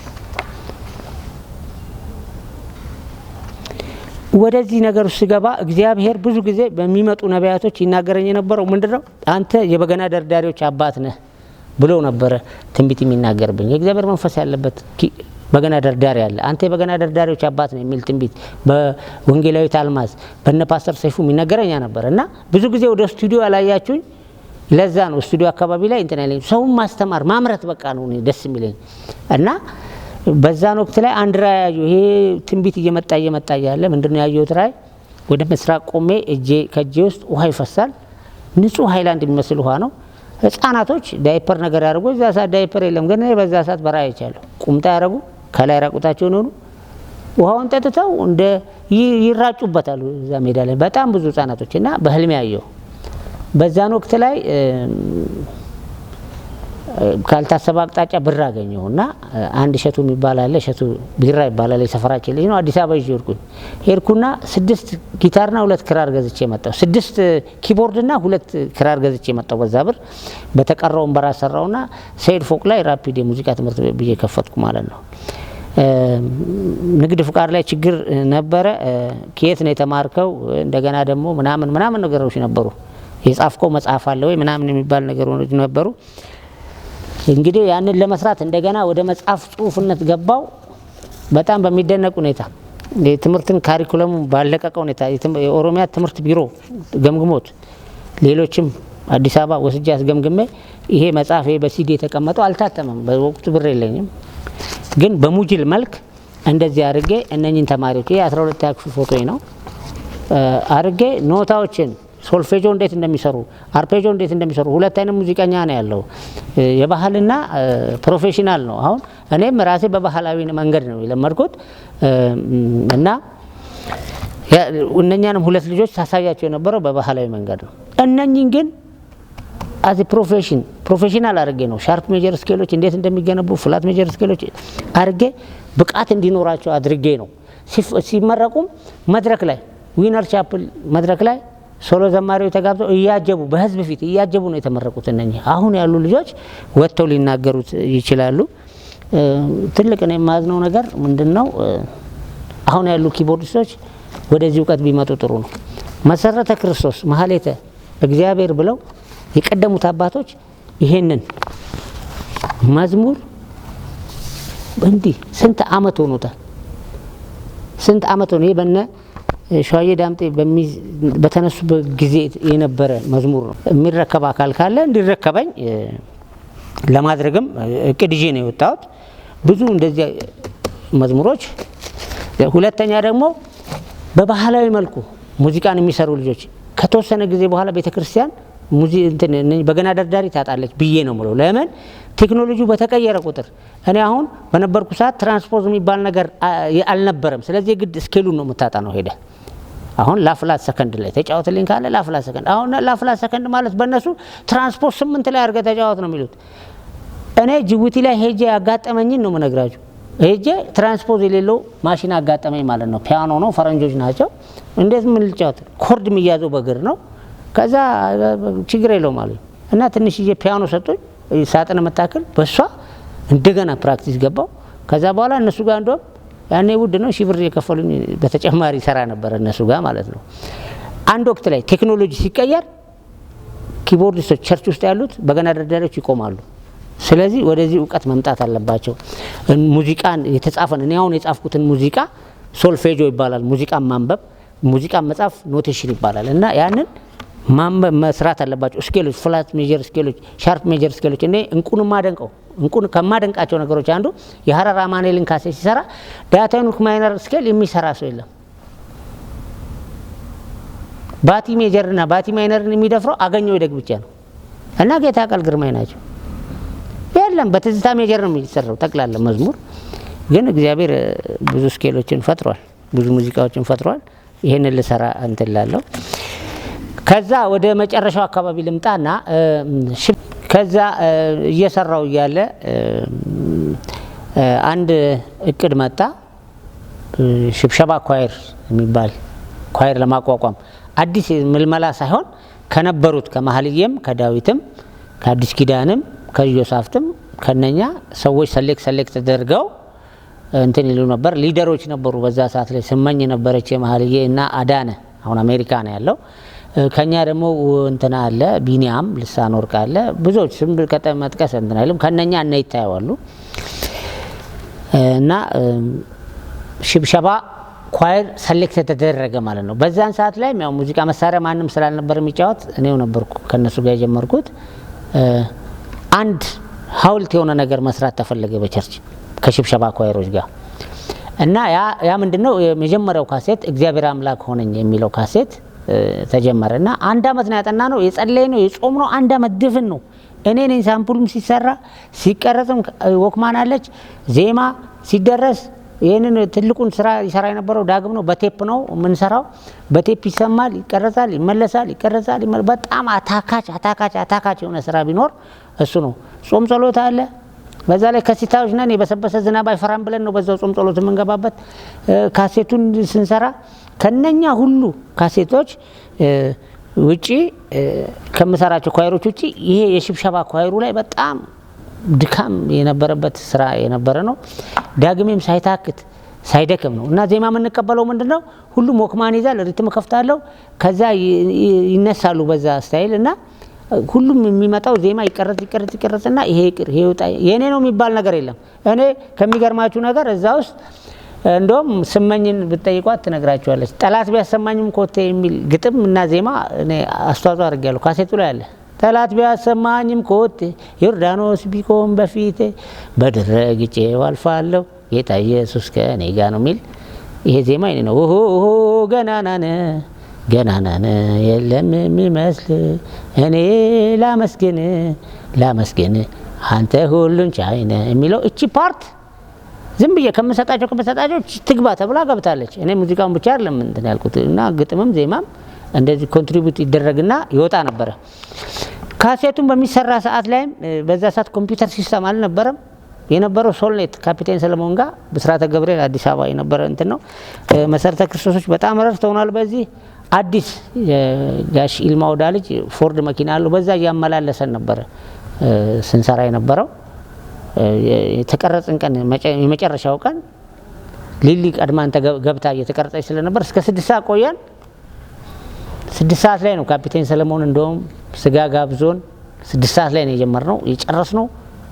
ወደዚህ ነገር ውስጥ ስገባ እግዚአብሔር ብዙ ጊዜ በሚመጡ ነቢያቶች ይናገረኝ የነበረው ምንድነው? አንተ የበገና ደርዳሪዎች አባት ነህ ብሎ ነበረ ትንቢት የሚናገርብኝ። የእግዚአብሔር መንፈስ ያለበት በገና ደርዳሪ አለ። አንተ የበገና ደርዳሪዎች አባት ነህ የሚል ትንቢት በወንጌላዊት አልማዝ በነ ፓስተር ሰይፉ የሚነገረኝ ነበር። እና ብዙ ጊዜ ወደ ስቱዲዮ ያላያችሁኝ ለዛ ነው። ስቱዲዮ አካባቢ ላይ እንትን ያለኝ ሰውን ማስተማር ማምረት በቃ ነው እኔ ደስ የሚለኝ። እና በዛን ወቅት ላይ አንድ ራእይ ያየሁ። ይሄ ትንቢት እየመጣ እየመጣ እያለ ምንድነው ያየሁት ራእይ? ወደ ምስራቅ ቆሜ ከእጄ ውስጥ ውሃ ይፈሳል። ንጹህ ሃይላንድ የሚመስል ውሃ ነው። ህፃናቶች ዳይፐር ነገር ያደርጉ፣ እዛ ሰዓት ዳይፐር የለም፣ ግን እኔ በዛ ሰዓት በራእይ አይቻለሁ። ቁምጣ ያደርጉ፣ ከላይ ራቁታቸውን ሆኑ፣ ውሃውን ጠጥተው እንደ ይራጩበታል እዛ ሜዳ ላይ በጣም ብዙ ህፃናቶች እና በህልሜ ያየሁ። በዛን ወቅት ላይ ካልታሰበ አቅጣጫ ብር አገኘሁና አንድ እሸቱ የሚባል አለ፣ እሸቱ ቢራ ይባላል፣ የሰፈራችን ልጅ ነው። አዲስ አበባ ይዤ ሄድኩኝ። ሄድኩና 6 ጊታርና 2 ክራር ገዝቼ መጣሁ። 6 keyboard ና 2 ክራር ገዝቼ መጣሁ በዛ ብር። በተቀረው በራስ ሰራውና ሰይድ ፎቅ ላይ ራፒድ የሙዚቃ ትምህርት ቤት ብዬ ከፈትኩ ማለት ነው። ንግድ ፍቃድ ላይ ችግር ነበረ። ከየት ነው የተማርከው? እንደገና ደግሞ ምናምን ምናምን ነገሮች ነበሩ። የጻፍከው መጽሐፍ አለ ወይ ምናምን የሚባል ነገሮች ነበሩ። እንግዲህ ያንን ለመስራት እንደገና ወደ መጽሐፍ ጽሁፍነት ገባው። በጣም በሚደነቅ ሁኔታ የትምህርትን ካሪኩለሙ ባለቀቀ ሁኔታ የኦሮሚያ ትምህርት ቢሮ ገምግሞት ሌሎችም አዲስ አበባ ወስጄ አስገምግሜ ይሄ መጽሐፍ ይሄ በሲዲ የተቀመጠው አልታተመም። በወቅቱ ብር የለኝም፣ ግን በሙጅል መልክ እንደዚህ አድርጌ እነኝን ተማሪዎች ይሄ 12ኛ ክፍል ፎቶዬ ነው አድርጌ ኖታዎችን ሶልፌጆ እንዴት እንደሚሰሩ አርፔጆ እንዴት እንደሚሰሩ ሁለት አይነት ሙዚቀኛ ነው ያለው፣ የባህልና professional ነው። አሁን እኔም ራሴ በባህላዊ መንገድ ነው የለመድኩት እና እነኛንም ሁለት ልጆች ሳሳያቸው የነበረው በባህላዊ መንገድ ነው። እነኝን ግን as professional አድርጌ ነው sharp major scale ኦች እንዴት እንደሚገነቡ flat major scale ኦች አድርጌ ብቃት እንዲኖራቸው አድርጌ ነው። ሲመረቁም መድረክ ላይ ዊነር ቻፕል መድረክ ላይ solo ዘማሪዎች ተጋብዘው እያጀቡ በህዝብ ፊት እያጀቡ ነው የተመረቁት። እነኚህ አሁን ያሉ ልጆች ወጥተው ሊናገሩት ይችላሉ። ትልቅ ነው የማዝነው ነገር ምንድነው? አሁን ያሉ keyboardist ኦች ወደዚህ እውቀት ቢመጡ ጥሩ ነው። መሰረተ ክርስቶስ ማህሌተ እግዚአብሔር ብለው የቀደሙት አባቶች ይሄንን መዝሙር እንዲህ ስንት አመት ሆኖታል? ስንት አመት ሆኖ ይሄ በነ ሸዋዬ ዳምጤ በተነሱበት ጊዜ የነበረ መዝሙር ነው። የሚረከብ አካል ካለ እንዲረከበኝ ለማድረግም እቅድ ይዤ ነው የወጣሁት። ብዙ እንደዚህ መዝሙሮች። ሁለተኛ ደግሞ በባህላዊ መልኩ ሙዚቃን የሚሰሩ ልጆች ከተወሰነ ጊዜ በኋላ ቤተክርስቲያን በገና ደርዳሪ ታጣለች ብዬ ነው የምለው። ለምን ቴክኖሎጂው በተቀየረ ቁጥር እኔ አሁን በነበርኩ ሰዓት transpose የሚባል ነገር አልነበረም። ስለዚህ የግድ scale ኡን ነው የምታጣነው ሄደ። አሁን ላ flat second ላይ ተጫወትልኝ ካለ ላ flat second፣ አሁን ላ flat second ማለት በእነሱ transpose 8 ላይ አድርገህ ተጫወት ነው የሚሉት። እኔ ጅቡቲ ላይ ሄጄ ያጋጠመኝን ነው የምነግራችሁ። ሄጄ transpose የሌለው ማሽን አጋጠመኝ ማለት ነው። ፒያኖ ነው፣ ፈረንጆች ናቸው። እንዴት ምን ልጫወት? chord የሚያዘው በእግር ነው። ከዛ ችግር የለውም አሉኝ እና ትንሽዬ ፒያኖ ሰጡኝ፣ ሳጥን የምታክል፣ በሷ እንደገና practice ገባው። ከዛ በኋላ እነሱ ጋር እንደውም ያኔ ውድ ነው 1000 ብር የከፈሉኝ በተጨማሪ ሰራ ነበር እነሱ ጋር ማለት ነው። አንድ ወቅት ላይ ቴክኖሎጂ ሲቀየር keyboardist ኦች church ውስጥ ያሉት በገና ደርዳሪዎች ይቆማሉ። ስለዚህ ወደዚህ እውቀት መምጣት አለባቸው። ሙዚቃን የተጻፈን እኔ አሁን የጻፍኩትን ሙዚቃ ሶልፌጆ ይባላል። ሙዚቃን ማንበብ ሙዚቃን መጻፍ notation ይባላል። እና ያንን ማንበብ መስራት አለባቸው። scale ኦች flat major scale ኦች፣ sharp major scale ኦች እኔ እንቁን ማደንቀው እንቁን ከማደንቃቸው ነገሮች አንዱ የሐረር አማኑኤልን ካሴ ሲሰራ diatonic minor scale የሚሰራ ሰው የለም። ባቲ major ና ባቲ minor ን የሚደፍረው አገኘሁ ይደግ ብቻ ነው። እና ጌታ ቃል ግርማይ ናቸው። የለም በትዝታ major ነው የሚሰራው ጠቅላላ መዝሙር። ግን እግዚአብሔር ብዙ scale ኦችን ፈጥሯል፣ ብዙ ሙዚቃዎችን ፈጥሯል። ይሄንን ልሰራ እንትን እላለሁ። ከዛ ወደ መጨረሻው አካባቢ ልምጣና ከዛ እየሰራው እያለ አንድ እቅድ መጣ። ሽብሸባ choir የሚባል choir ለማቋቋም አዲስ ምልመላ ሳይሆን ከነበሩት ከመሀልዬም ከዳዊትም ከአዲስ ኪዳንም ከኢዮሳፍትም ከነኛ ሰዎች select ተደርገው እንትን ይሉ ነበር። leader ኦች ነበሩ በዛ ሰዓት ላይ። ስመኝ ነበረች የመሀልዬ እና አዳነ አሁን አሜሪካ ነው ያለው። ከኛ ደግሞ እንትና አለ ቢኒያም ልሳን ወርቅ አለ። ብዙዎች ስም መጥቀስ እንትን አይልም። ከነኛ እነ ይታያሉ እና ሽብሸባ choir select ተደረገ ማለት ነው። በዛን ሰዓት ላይ ያው ሙዚቃ መሳሪያ ማንም ስላልነበር የሚጫወት እኔው ነበርኩ ከነሱ ጋር የጀመርኩት። አንድ ሐውልት የሆነ ነገር መስራት ተፈለገ በ church። ከሽብሸባ choir ኦች ጋር። እና ያ ምንድነው የመጀመሪያው ካሴት እግዚአብሔር አምላክ ሆነኝ የሚለው ካሴት ተጀመረ። እና አንድ አመት ነው ያጠናነው፣ የጸለይነው፣ የጾምነው፣ አንድ አመት ድፍን ነው። እኔ ነኝ sample ኡም ሲሰራ ሲቀረጽም Walkman አለች፣ ዜማ ሲደረስ ይህንን ትልቁን ስራ ይሰራ የነበረው ዳግም ነው። በቴፕ ነው የምንሰራው። በቴፕ ይሰማል፣ ይቀረጻል፣ ይመለሳል፣ ይቀረጻል። በጣም አታካች አታካች አታካች የሆነ ስራ ቢኖር እሱ ነው። ጾም ጸሎት አለ። በዛ ላይ ከሲታዎች ነን፣ የበሰበሰ ዝናብ አይፈራም ብለን ነው በዛው ጾም ጸሎት የምንገባበት። ካሴቱን ስንሰራ ከነኛ ሁሉ ካሴቶች ውጪ፣ ከምሰራቸው choir ኦች ውጪ ይሄ የሽብሸባ choir ኡ ላይ በጣም ድካም የነበረበት ስራ የነበረ ነው። ዳግሜም ሳይታክት ሳይደክም ነው። እና ዜማ የምንቀበለው ምንድነው? ሁሉም Walkman ይዛል፣ rhythm ከፍታለሁ፣ ከዛ ይነሳሉ በዛ style። እና ሁሉም የሚመጣው ዜማ ይቀረጽ ይቀረጽ ይቀረጽና ይሄ ይቅር ይሄ ይውጣ፣ የኔ ነው የሚባል ነገር የለም። እኔ ከሚገርማችሁ ነገር እዛ ውስጥ እንደውም ስመኝን ብትጠይቋት ትነግራችኋለች። ጠላት ቢያሰማኝም ኮቴ የሚል ግጥም እና ዜማ እኔ አስተዋጽኦ አድርጌያለሁ። ካሴቱ ላይ አለ። ጠላት ቢያሰማኝም ኮቴ፣ ዮርዳኖስ ቢቆም በፊቴ፣ በድረ ግጬው አልፋለሁ፣ ጌታ ኢየሱስ ከእኔ ጋር ነው የሚል ይሄ ዜማ የኔ ነው። ኦሆ ገናናነ ገናናነ የለም የሚመስል፣ እኔ ላመስግን ላመስግን፣ አንተ ሁሉን ቻይ ነህ የሚለው እቺ part ዝም ብዬ ከምሰጣቸው ትግባ ተብላ ገብታለች። እኔ ሙዚቃውን ብቻ አይደለም እንትን ያልኩት እና ግጥምም ዜማም እንደዚህ contribute ይደረግና ይወጣ ነበረ። ካሴቱን በሚሰራ ሰዓት ላይም በዛ ሰዓት ኮምፒውተር system አልነበረም። የነበረው ሶልኔት ካፒቴን ሰለሞን ጋር ብስራተ ገብርኤል አዲስ አበባ የነበረ እንትን ነው። መሰረተ ክርስቶሶች በጣም ረድተውናል። በዚህ አዲስ ጋሽ ኢልማ ወዳ ልጅ ፎርድ መኪና አለው። በዛ እያመላለሰን ነበረ ስንሰራ የነበረው። የተቀረጽን ቀን የመጨረሻው ቀን ሊሊ ቀድማን ገብታ እየተቀረጸች ስለነበር እስከ 6 ሰዓት ቆየን። 6 ሰዓት ላይ ነው ካፒቴን ሰለሞን እንደውም ስጋ ጋብዞን 6 ሰዓት ላይ ነው የጀመርነው። የጨረስነው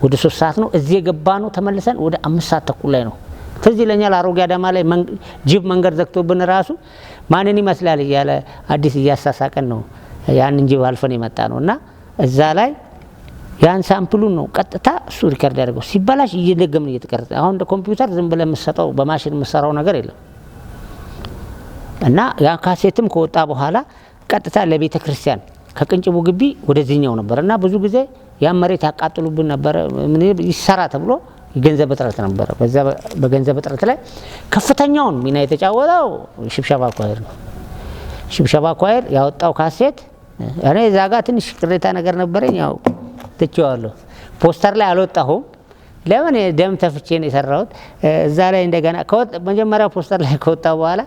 ወደ 3 ሰዓት ነው። እዚህ የገባነው ተመልሰን ወደ 5 ሰዓት ተኩል ላይ ነው። ትዝ ይለኛል አሮጌ አዳማ ላይ ጅብ መንገድ ዘግቶብን ራሱ ማንን ይመስላል እያለ አዲስ እያሳሳቀን ነው ያንን ጅብ አልፈን የመጣ ነው። እና እዛ ላይ ያን sample ኡን ነው ቀጥታ እሱ record ያደርገው፣ ሲበላሽ እየደገምን እየተቀረጸ። አሁን እንደ ኮምፒውተር ዝም ብለህ የምትሰጠው በማሽን የምትሰራው ነገር የለም። እና ያ ካሴትም ከወጣ በኋላ ቀጥታ ለቤተ ክርስቲያን ከቅንጭቡ ግቢ ወደዚህኛው ነበር። እና ብዙ ጊዜ ያን መሬት ያቃጥሉብን ነበር። ምን ይሰራ ተብሎ የገንዘብ እጥረት ነበረ። በዛ በገንዘብ እጥረት ላይ ከፍተኛውን ሚና የተጫወተው ሽብሸባ choir ነው። ሽብሸባ choir ያወጣው ካሴት እኔ እዛ ጋር ትንሽ ቅሬታ ነገር ነበረኝ፣ ያው ትቼዋለሁ። ፖስተር ላይ አልወጣሁም። ለምን? ደም ተፍቼ ነው የሰራሁት። እዛ ላይ እንደገና መጀመሪያው ፖስተር ላይ ከወጣ በኋላ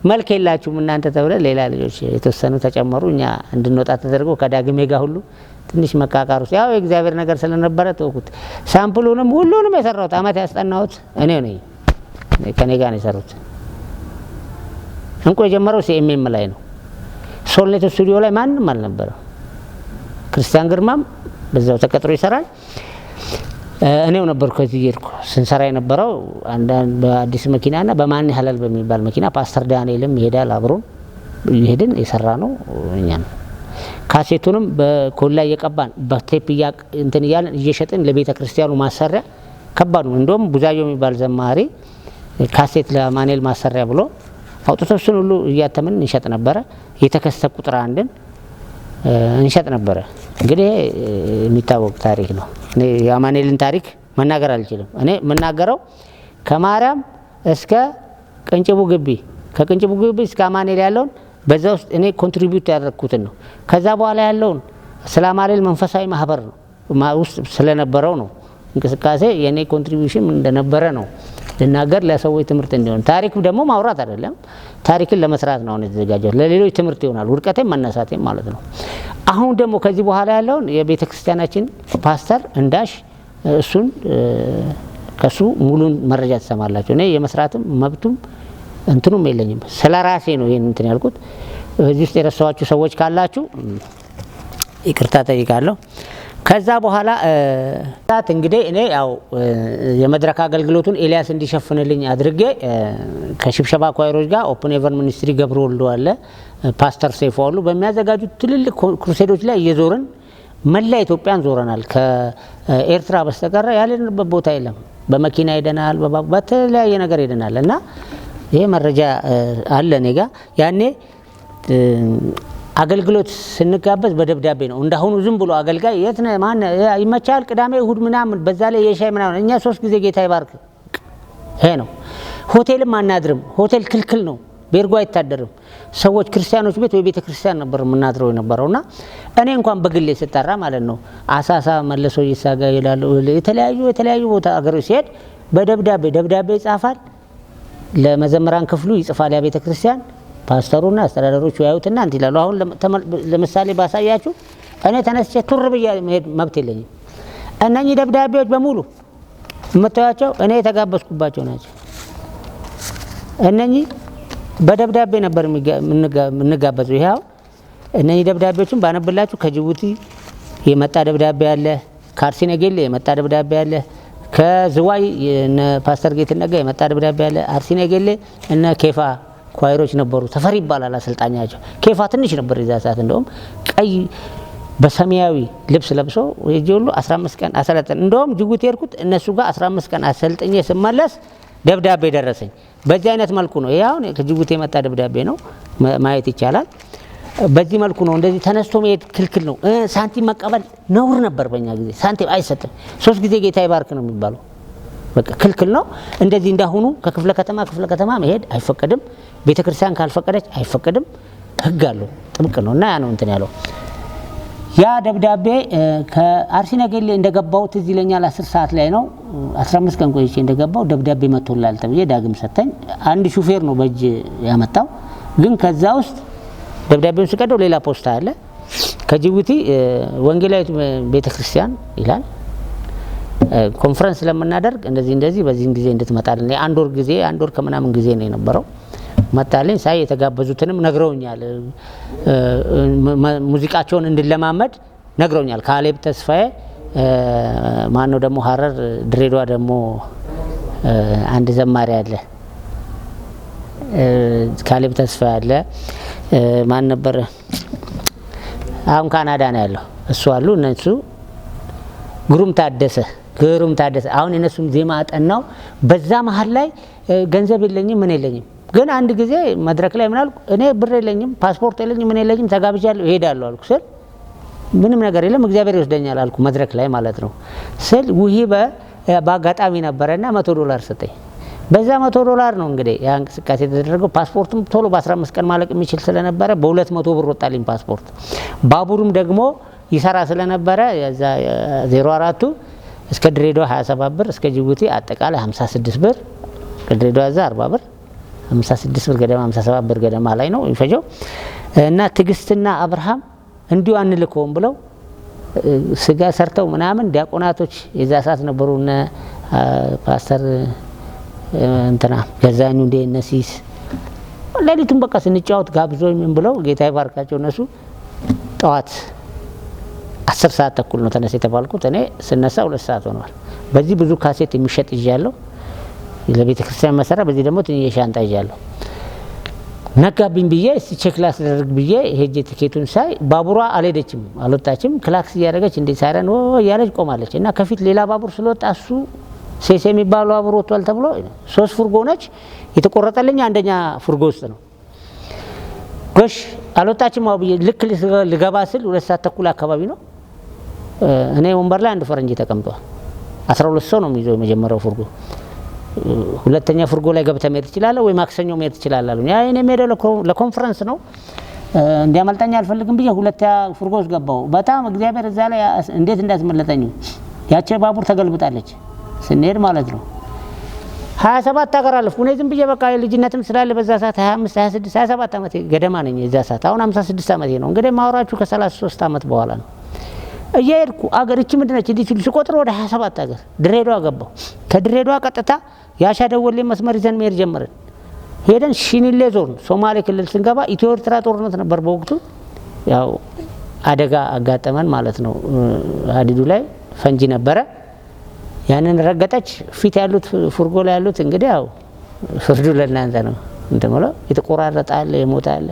መልክ የላችሁም እናንተ ተብለ ሌላ ልጆች የተወሰኑ ተጨመሩ። እኛ እንድንወጣ ተደርጎ ከዳግሜ ጋር ሁሉ ትንሽ መቃቃር ውስጥ ያው የእግዚአብሔር ነገር ስለነበረ ተውኩት። sample ኡንም ሁሉንም የሰራሁት አመት ያስጠናሁት እኔ ነኝ። ከኔ ጋር ነው የሰሩት። እንቁ የጀመረው ሲኤምኤም ላይ ነው። ሶልኔት ስቱዲዮ ላይ ማንም አልነበረም። ክርስቲያን ግርማም በዛው ተቀጥሮ ይሰራል። እኔው ነበርኩ ከዚህ እየሄድኩ ስንሰራ የነበረው አንዳንድ በአዲስ መኪናና በማን ያህላል በሚባል መኪና ፓስተር ዳንኤልም ይሄዳል፣ አብሮን እየሄድን የሰራ ነው እኛ ነው። ካሴቱንም በኮላ እየቀባን በቴፕ እንትን እያለን እየሸጥን ለቤተ ክርስቲያኑ ማሰሪያ ከባድ ነው። እንደውም ቡዛዮ የሚባል ዘማሪ ካሴት ለማኔል ማሰሪያ ብሎ አውጥቶ እሱን ሁሉ እያተምን እንሸጥ ነበረ። የተከሰተ ቁጥር 1ን እንሸጥ ነበረ። እንግዲህ የሚታወቅ ታሪክ ነው። እኔ የአማኑኤልን ታሪክ መናገር አልችልም። እኔ የምናገረው ከማርያም እስከ ቅንጭቡ ግቢ፣ ከቅንጭቡ ግቢ እስከ አማኑኤል ያለውን በዛ ውስጥ እኔ contribute ያደረኩትን ነው። ከዛ በኋላ ያለውን ስለ አማኑኤል መንፈሳዊ ማህበር ነው ውስጥ ስለነበረው ነው እንቅስቃሴ የኔ contribution እንደነበረ ነው ልናገር፣ ለሰዎች ትምህርት እንዲሆን። ታሪክ ደግሞ ማውራት አይደለም፣ ታሪክን ለመስራት ነው አሁን የተዘጋጀው። ለሌሎች ትምህርት ይሆናል፣ ውድቀቴም መነሳቴም ማለት ነው። አሁን ደግሞ ከዚህ በኋላ ያለውን የቤተክርስቲያናችን ፓስተር እንዳሽ እሱን ከሱ ሙሉን መረጃ ትሰማላችሁ። እኔ የመስራትም መብቱም እንትኑም የለኝም። ስለራሴ ነው ይሄን እንትን ያልኩት። እዚህ ውስጥ የረሳኋችሁ ሰዎች ካላችሁ ይቅርታ ጠይቃለሁ። ከዛ በኋላ እንግዲህ እኔ ያው የመድረክ አገልግሎቱን ኤልያስ እንዲሸፍንልኝ አድርጌ ከሽብሸባ choir ኦች ጋር Open Heaven Ministry ገብረ ወልዶ አለ፣ ፓስተር ሰይፉ አሉ፣ በሚያዘጋጁት ትልልቅ crusade ኦች ላይ እየዞርን መላ ኢትዮጵያን ዞረናል። ከኤርትራ በስተቀር ያለንበት ቦታ የለም። በመኪና ሄደናል፣ በተለያየ ነገር ሄደናል። እና ይሄ መረጃ አለ እኔ ጋ። ያኔ አገልግሎት ስንጋበዝ በደብዳቤ ነው። እንዳሁኑ ዝም ብሎ አገልጋይ የት ነህ ማን ይመቻል፣ ቅዳሜ እሁድ ምናምን፣ በዛ ላይ የሻይ ምናምን። እኛ 3 ጊዜ ጌታ ይባርክ ይሄ ነው። ሆቴልም አናድርም። ሆቴል ክልክል ነው። ቤርጎ አይታደርም። ሰዎች ክርስቲያኖች ቤት ወይ ቤተ ክርስቲያን ነበር የምናድረው የነበረውና እኔ እንኳን በግሌ ስጠራ ማለት ነው አሳሳ መለሶ ይሳጋ ይላሉ። የተለያዩ ቦታ አገሮች ሲሄድ በደብዳቤ ደብዳቤ ይጻፋል። ለመዘምራን ክፍሉ ይጽፋል ያ ቤተ ክርስቲያን ፓስተሩና አስተዳደሮቹ ያዩትና እንትን ይላሉ። አሁን ለምሳሌ ባሳያችሁ እኔ ተነስቼ ቱር ብዬ መሄድ መብት የለኝም። እነኚህ ደብዳቤዎች በሙሉ የምታዩቸው እኔ የተጋበዝኩባቸው ናቸው። እነኚህ በደብዳቤ ነበር የምንጋበዘው። ይሄው እነኚህ ደብዳቤዎችን ባነብላችሁ ከጅቡቲ የመጣ ደብዳቤ አለ፣ ከአርሲ ነገሌ የመጣ ደብዳቤ አለ፣ ከዝዋይ እነ ፓስተር ጌትነት ጋር የመጣ ደብዳቤ አለ። አርሲ ነገሌ እነ ኬፋ ኳይሮች ነበሩ። ተፈሪ ይባላል አሰልጣኛቸው። ኬፋ ትንሽ ነበር የዛ ሰዓት። እንደውም ቀይ በሰማያዊ ልብስ ለብሶ ሄጄ ሁሉ 15 ቀን አሰለጠን። እንደውም ጅቡቲ ሄድኩት እነሱ ጋር 15 ቀን አሰልጥኜ ስመለስ ደብዳቤ ደረሰኝ። በዚህ አይነት መልኩ ነው። ይሄ አሁን ከጅቡቲ የመጣ ደብዳቤ ነው፣ ማየት ይቻላል። በዚህ መልኩ ነው። እንደዚህ ተነስቶ መሄድ ክልክል ነው። ሳንቲም መቀበል ነውር ነበር በእኛ ጊዜ። ሳንቲም አይሰጥም። 3 ጊዜ ጌታ ይባርክ ነው የሚባለው። በቃ ክልክል ነው። እንደዚህ እንዳሁኑ ከክፍለ ከተማ ክፍለ ከተማ መሄድ አይፈቀድም። ቤተክርስቲያን ካልፈቀደች አይፈቀድም። ህግ አለው፣ ጥብቅ ነው። እና ያ ነው እንትን ያለው። ያ ደብዳቤ ከአርሲ ነገሌ እንደገባው ትዝ ይለኛል። 10 ሰዓት ላይ ነው። 15 ቀን ቆይቼ እንደገባው ደብዳቤ መጥቶላል ተብዬ ዳግም ሰጠኝ። አንድ ሹፌር ነው በእጅ ያመጣው። ግን ከዛ ውስጥ ደብዳቤውን ስቀደው ሌላ ፖስታ አለ። ከጅቡቲ ወንጌላዊት ቤተክርስቲያን ይላል። ኮንፈረንስ ስለምናደርግ እንደዚህ እንደዚህ በዚህን ጊዜ እንድትመጣልን የአንድ ወር ጊዜ አንድ ወር ከምናምን ጊዜ ነው የነበረው። መጣልኝ። ሳይ የተጋበዙትንም ነግረውኛል። ሙዚቃቸውን እንድለማመድ ነግረውኛል። ካሌብ ተስፋዬ ማነው ደግሞ ሀረር ድሬዳዋ ደግሞ አንድ ዘማሪ አለ። ካሌብ ተስፋዬ አለ። ማን ነበር? አሁን ካናዳ ነው ያለው እሱ አሉ። እነሱ ግሩም ታደሰ ግሩም ታደሰ አሁን የነሱም ዜማ አጠናው። በዛ መሃል ላይ ገንዘብ የለኝም ምን የለኝም። ግን አንድ ጊዜ መድረክ ላይ ምን አልኩ፣ እኔ ብር የለኝም ፓስፖርት የለኝም ምን የለኝም ተጋብዣለሁ እሄዳለሁ አልኩ ስል ምንም ነገር የለም እግዚአብሔር ይወስደኛል አልኩ መድረክ ላይ ማለት ነው ስል ውሂበ በአጋጣሚ ነበረና $100 ሰጠኝ። በዛ $100 ነው እንግዲህ ያ እንቅስቃሴ የተደረገው። ፓስፖርቱም ቶሎ በ15 ቀን ማለቅ የሚችል ስለነበረ በ200 ብር ወጣልኝ ፓስፖርት። ባቡሩም ደግሞ ይሰራ ስለነበረ የዛ 04ቱ እስከ ድሬዳዋ 27 ብር እስከ ጅቡቲ አጠቃላይ 56 ብር ከድሬዳዋ እዛ 40 ብር 56 ብር ገደማ 57 ብር ገደማ ላይ ነው የሚፈጀው። እና ትግስትና አብርሃም እንዲሁ አንልከውም ብለው ስጋ ሰርተው ምናምን ዲያቆናቶች የዛ ሰዓት ነበሩ። እነ ፓስተር እንትና ገዛኙ እንደ እነሲስ ሌሊቱን በቃ ስንጫወት ጋብዞኝ ምን ብለው ጌታ ይባርካቸው እነሱ ጠዋት 10 ሰዓት ተኩል ነው ተነስ የተባልኩት። እኔ ስነሳ 2 ሰዓት ሆኗል። በዚህ ብዙ ካሴት የሚሸጥ ይዣለሁ ለቤተ ክርስቲያን መሰራ፣ በዚህ ደግሞ ትንሽ ሻንጣ ይዣለሁ። ነጋብኝ ብዬ እስቲ check ላስደርግ ብዬ ሄጄ ትኬቱን ሳይ ባቡሯ አልሄደችም፣ አልወጣችም። ክላክስ እያደረገች እንደ ሳይረን እያለች ቆማለች። እና ከፊት ሌላ ባቡር ስለወጣ እሱ ሴሴ የሚባለው ባቡር ወጥቷል ተብሎ 3 ፉርጎ ነች የተቆረጠልኝ፣ አንደኛ ፉርጎ ውስጥ ነው። ጎሽ አልወጣችም አው ብዬ ልክ ልገባ ስል 2 ሰዓት ተኩል አካባቢ ነው። እኔ ወንበር ላይ አንድ ፈረንጅ ተቀምጧል። 12 ሰው ነው የሚይዘው የመጀመሪያው ፉርጎ። ሁለተኛ ፉርጎ ላይ ገብተህ መሄድ ትችላለህ ወይ ማክሰኞ መሄድ ትችላለህ አሉኝ። አይ እኔ የምሄደው ለኮንፈረንስ ነው እንዲያመልጠኝ አልፈልግም ብዬ ሁለተኛ ፉርጎ ውስጥ ገባሁ። በጣም እግዚአብሔር እዛ ላይ እንዴት እንዳስመለጠኝ። ያቺ ባቡር ተገልብጣለች ስንሄድ ማለት ነው። 27 ሀገር አለፍኩ። እኔ ዝም ብዬ በቃ ልጅነትም ስላለ በዛ ሰዓት 25 26 27 ዓመቴ ገደማ ነኝ የዛ ሰዓት። አሁን 56 ዓመቴ ነው። እንግዲህ ማወራችሁ ከ33 ዓመት በኋላ ነው። እየሄድኩ አገር እቺ ምንድነች እንዲህ ሲሉ ስቆጥር ወደ 27 ሀገር ድሬዳዋ ገባሁ። ከድሬዳዋ ቀጥታ ያሻ ደወሌ መስመር ይዘን መሄድ ጀመርን። ሄደን ሽኒሌ ዞን ሶማሌ ክልል ስንገባ ኢትዮ ኤርትራ ጦርነት ነበር በወቅቱ። ያው አደጋ አጋጠመን ማለት ነው። ሀዲዱ ላይ ፈንጂ ነበረ። ያንን ረገጠች። ፊት ያሉት ፉርጎ ላይ ያሉት እንግዲህ ያው ፍርዱ ለእናንተ ነው እንትን ብለው የተቆራረጠ አለ፣ የሞተ አለ።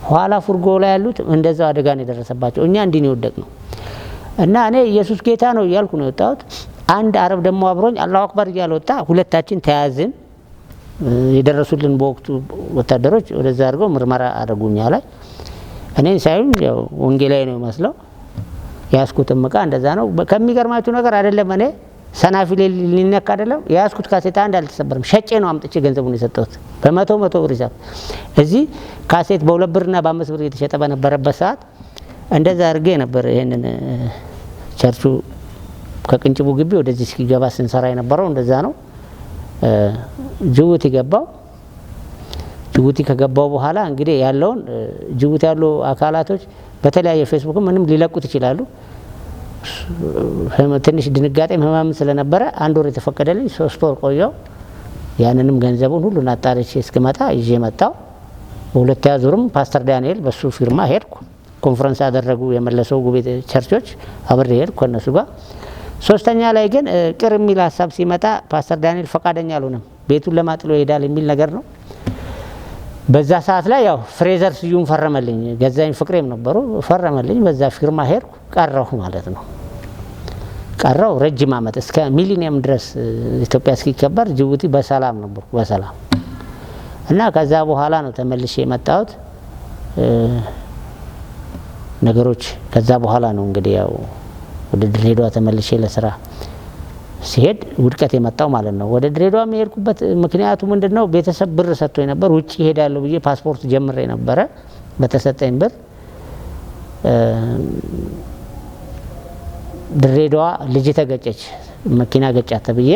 ኋላ ፉርጎ ላይ ያሉት እንደዛው አደጋ ነው የደረሰባቸው። እኛ እንዲህ ነው የወደቅነው። እና እኔ ኢየሱስ ጌታ ነው እያልኩ ነው የወጣሁት። አንድ አረብ ደግሞ አብሮኝ አላሁ አክበር እያለ ወጣ። ሁለታችን ተያዝን። የደረሱልን በወቅቱ ወታደሮች ወደዛ አድርገው ምርመራ አደረጉኛ ላይ እኔን ሳይሆን ያው ወንጌላዊ ነው መስለው የያዝኩትም እቃ እንደዛ ነው። ከሚገርማችሁ ነገር አይደለም እኔ ሰናፊ ሊነካ አይደለም የያዝኩት ካሴት አንድ አልተሰበረም። ሸጬ ነው አምጥቼ ገንዘቡን የሰጠሁት በ100 100 ብር ሂሳብ። እዚህ ካሴት በ2 ብርና በ5 ብር እየተሸጠ በነበረበት ሰዓት እንደዛ አድርጌ ነበር። ይሄንን ቸርቹ ከቅንጭቡ ግቢ ወደዚህ እስኪገባ ስንሰራ የነበረው እንደዛ ነው። ጅቡቲ ገባው። ጅቡቲ ከገባው በኋላ እንግዲህ ያለውን ጅቡቲ ያሉ አካላቶች በተለያየ ፌስቡክ ምንም ሊለቁት ይችላሉ። ትንሽ ድንጋጤም ህመም ስለነበረ አንድ ወር የተፈቀደልኝ 3 ወር ቆየው። ያንንም ገንዘቡን ሁሉን አጣርቼ እስክመጣ ይዤ መጣው። በሁለተኛ ዙርም ፓስተር ዳንኤል በሱ ፊርማ ሄድኩ። ኮንፈረንስ አደረጉ የመለሰው ጉቤ ቸርቾች አብሬ ሄድኩ ከነሱ ጋር። ሶስተኛ ላይ ግን ቅር የሚል ሀሳብ ሲመጣ ፓስተር ዳንኤል ፈቃደኛ አልሆነም። ቤቱን ለማጥሎ ይሄዳል የሚል ነገር ነው። በዛ ሰዓት ላይ ያው ፍሬዘር ስዩም ፈረመልኝ፣ ገዛኝ ፍቅሬም ነበሩ ፈረመልኝ። በዛ ፊርማ ሄድኩ ቀረሁ ማለት ነው። ቀረው ረጅም አመት እስከ ሚሊኒየም ድረስ ኢትዮጵያ እስኪከበር ጅቡቲ በሰላም ነበርኩ በሰላም። እና ከዛ በኋላ ነው ተመልሼ የመጣሁት። ነገሮች ከዛ በኋላ ነው እንግዲህ ያው ወደ ድሬዳዋ ተመልሼ ለስራ ሲሄድ ውድቀት የመጣው ማለት ነው። ወደ ድሬዳዋ የሄድኩበት ምክንያቱ ምንድነው? ቤተሰብ ብር ሰጥቶኝ ነበር። ውጪ እሄዳለሁ ብዬ ፓስፖርት ጀምሬ ነበረ። በተሰጠኝ ብር ድሬዳዋ ልጅ ተገጨች፣ መኪና ገጫት ተብዬ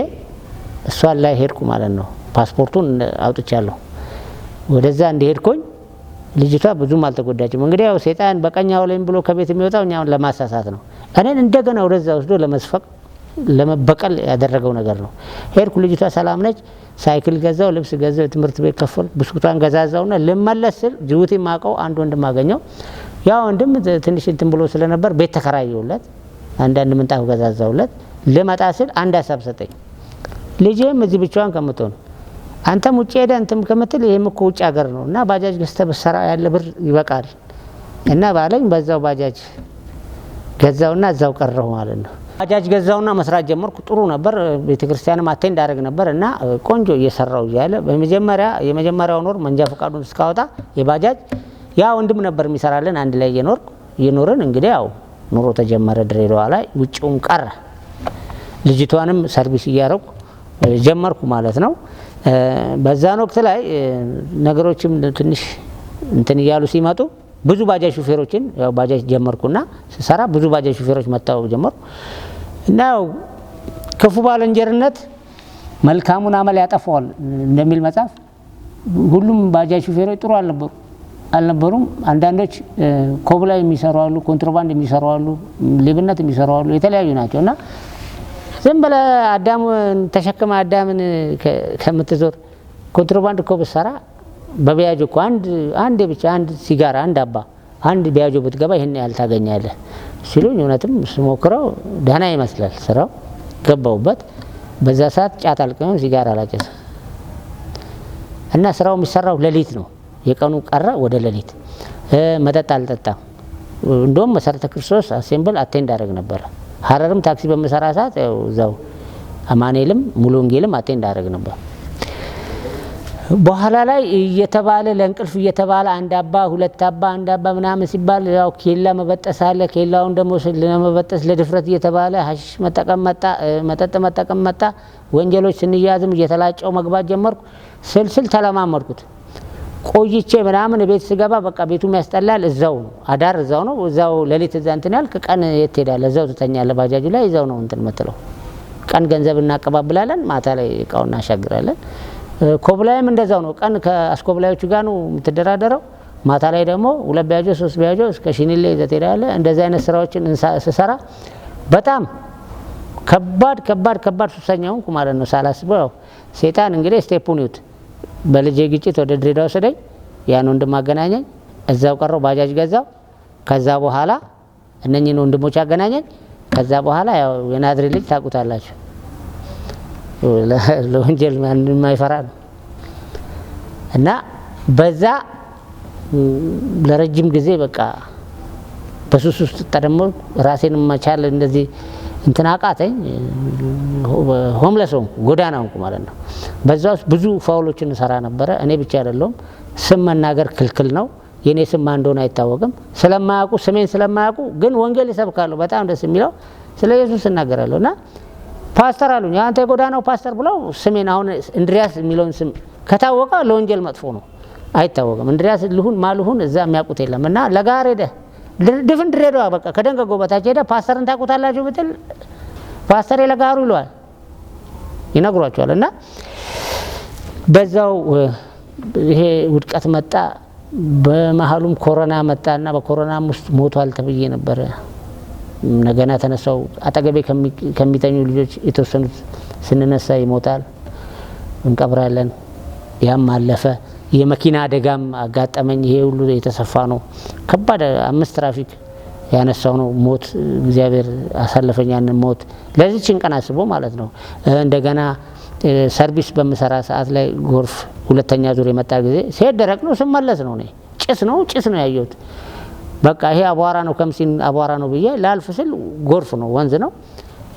እሷን ላይ ሄድኩ ማለት ነው። ፓስፖርቱን አውጥቻለሁ። ወደዛ እንደሄድኩኝ ልጅቷ ብዙም አልተጎዳችም። እንግዲህ ያው ሰይጣን በቀኛው ላይም ብሎ ከቤት የሚወጣው እኛውን ለማሳሳት ነው። እኔን እንደገና ወደዛ ወስዶ ለመስፈቅ ለመበቀል ያደረገው ነገር ነው። ሄድኩ፣ ልጅቷ ሰላም ነች። ሳይክል ገዛው፣ ልብስ ገዛው፣ ትምህርት ቤት ከፈልኩ፣ ብስኩቷን ገዛዛውና ልመለስ ስል ጅቡቲ ማቀው አንድ ወንድም አገኘው። ያ ወንድም ትንሽ እንትን ብሎ ስለነበር ቤት ተከራየሁለት፣ አንዳንድ ምንጣፍ ገዛዛውለት። ልመጣ ስል አንድ ሀሳብ ሰጠኝ። ልጄም እዚህ ብቻዋን ከምትሆን አንተም ውጪ ሄደህ እንትን ከምትል ይሄም እኮ ውጭ ሀገር ነው እና ባጃጅ ገዝተህ ብትሰራ ያለ ብር ይበቃል እና ባለኝ በዛው ባጃጅ ገዛውና እዛው ቀረሁ ማለት ነው። ባጃጅ ገዛውና መስራት ጀመርኩ። ጥሩ ነበር። ቤተክርስቲያንም attend አደረግ ነበር እና ቆንጆ እየሰራው እያለ የመጀመሪያውን ወር መንጃ ፈቃዱን እስካወጣ የባጃጅ ያ ወንድም ነበር የሚሰራልን። አንድ ላይ እየኖርን እንግዲህ ያው ኑሮ ተጀመረ ድሬዳዋ ላይ። ውጪውም ቀረ። ልጅቷንም service እያረኩ ጀመርኩ ማለት ነው። በዛን ወቅት ላይ ነገሮችም ትንሽ እንትን እያሉ ሲመጡ ብዙ ባጃጅ ሹፌሮችን ያው ባጃጅ ጀመርኩና ስሰራ ብዙ ባጃጅ ሹፌሮች መታወቅ ጀመሩ። እና ያው ክፉ ባልንጀርነት መልካሙን አመል ያጠፋዋል እንደሚል መጽሐፍ ሁሉም ባጃጅ ሹፌሮች ጥሩ አልነበሩም። አንዳንዶች ኮብላ የሚሰሩ አሉ፣ ኮንትሮባንድ የሚሰሩ አሉ፣ ሌብነት የሚሰሩ አሉ፣ የተለያዩ ናቸው። እና ዝም ብለህ አዳምን ተሸክመህ አዳምን ከምትዞር ኮንትሮባንድ እኮ ብትሰራ በቢያጆ እኮ አንድ ብቻ አንድ ሲጋራ አንድ አባ አንድ ቢያጆ ብትገባ ይሄን ያህል ታገኛለህ ሲሉኝ እውነትም ስሞክረው ደህና ይመስላል ስራው። ገባሁበት። በዛ ሰዓት ጫት አልቅምም፣ ሲጋራ አላጨስም። እና ስራው የሚሰራው ሌሊት ነው። የቀኑ ቀረ ወደ ሌሊት። መጠጥ አልጠጣም። እንደውም መሰረተ ክርስቶስ assembly attend አደረግ ነበር። ሀረርም ታክሲ በምሰራ ሰዓት ያው እዛው አማኑኤልም ሙሉ ወንጌልም attend አደረግ ነበር። በኋላ ላይ እየተባለ ለእንቅልፍ እየተባለ አንድ አባ ሁለት አባ አንድ አባ ምናምን ሲባል ያው ኬላ መበጠስ አለ። ኬላውን ደግሞ ለመበጠስ ለድፍረት እየተባለ ሀሺሽ መጠቀም መጣ፣ መጠጥ መጠቀም መጣ። ወንጀሎች ስንያዝም እየተላጨው መግባት ጀመርኩ። ስልስል ተለማመድኩት። ቆይቼ ምናምን ቤት ስገባ በቃ ቤቱም ያስጠላል። እዛው ነው አዳር፣ እዛው ነው እዛው ሌሊት እዛ እንትን ያልክ ቀን የት ትሄዳለህ? እዛው ትተኛለህ። ባጃጁ ላይ እዛው ነው እንትን የምትለው። ቀን ገንዘብ እናቀባብላለን፣ ማታ ላይ እቃውን እናሻግራለን። ኮብላይም እንደዛው ነው። ቀን ከአስኮብላዮቹ ጋር ነው የምትደራደረው። ማታ ላይ ደግሞ 2 ቢያጆ 3 ቢያጆ እስከ ሽኒሌ ይዘህ ትሄዳለህ። እንደዚህ አይነት ስራዎችን ስሰራ በጣም ከባድ ከባድ ከባድ ሱሰኛ ሆንኩ ማለት ነው። ሳላስበው ያው ሰይጣን እንግዲህ step ኡን ይዩት። በልጄ ግጭት ወደ ድሬዳዋ ወሰደኝ። ያን ወንድም አገናኘኝ። እዛው ቀረው፣ ባጃጅ ገዛው። ከዛ በኋላ እነኚህን ወንድሞች አገናኘኝ። ከዛ በኋላ ያው የናዝሬት ልጅ ታውቁታላችሁ፣ ለወንጀል ማንም የማይፈራ ነው። እና በዛ ለረጅም ጊዜ በቃ በሱስ ውስጥ ተደምሮ ራሴን መቻል እንደዚህ እንትን አቃተኝ። Homeless ሆንኩ፣ ጎዳና ሆንኩ ማለት ነው። በዛ ውስጥ ብዙ foul ኦችን እሰራ ነበረ። እኔ ብቻ አይደለሁም። ስም መናገር ክልክል ነው። የእኔ ስም ማን እንደሆነ አይታወቅም። ስለማያውቁ፣ ስሜን ስለማያውቁ ግን ወንጌል ይሰብካለሁ። በጣም ደስ የሚለው ስለ ኢየሱስ እናገራለሁ እና ፓስተር አሉኝ። አንተ የጎዳናው ፓስተር ብለው ስሜን፣ አሁን እንድሪያስ የሚለውን ስም ከታወቀ ለወንጀል መጥፎ ነው። አይታወቅም። እንድሪያስ ልሁን ማልሁን እዛ የሚያውቁት የለም እና ለጋር ሄደህ ድፍን ድሬዳዋ በቃ ከደንገጎ በታች ሄደህ ፓስተርን ታውቁታላችሁ ብትል ፓስተር የለጋሩ ይለዋል፣ ይነግሯቸዋል። እና በዛው ይሄ ውድቀት መጣ። በመሀሉም ኮሮና መጣና በኮሮናም ውስጥ ሞቷል ተብዬ ነበረ። ነገና ተነሳው። አጠገቤ ከሚተኙ ልጆች የተወሰኑት ስንነሳ ይሞታል፣ እንቀብራለን። ያም አለፈ። የመኪና አደጋም አጋጠመኝ። ይሄ ሁሉ የተሰፋ ነው። ከባድ 5 ትራፊክ ያነሳው ነው ሞት። እግዚአብሔር አሳለፈኝ ያንን ሞት ለዚህችን ቀን አስቦ ማለት ነው። እንደገና ሰርቪስ በምሰራ ሰዓት ላይ ጎርፍ ሁለተኛ ዙር የመጣ ጊዜ ሲሄድ ደረቅ ነው፣ ስመለስ ነው እኔ ጭስ ነው፣ ጭስ ነው ያየሁት። በቃ ይሄ አቧራ ነው፣ ከምሲን አቧራ ነው ብዬ ላልፍ ስል ጎርፍ ነው፣ ወንዝ ነው።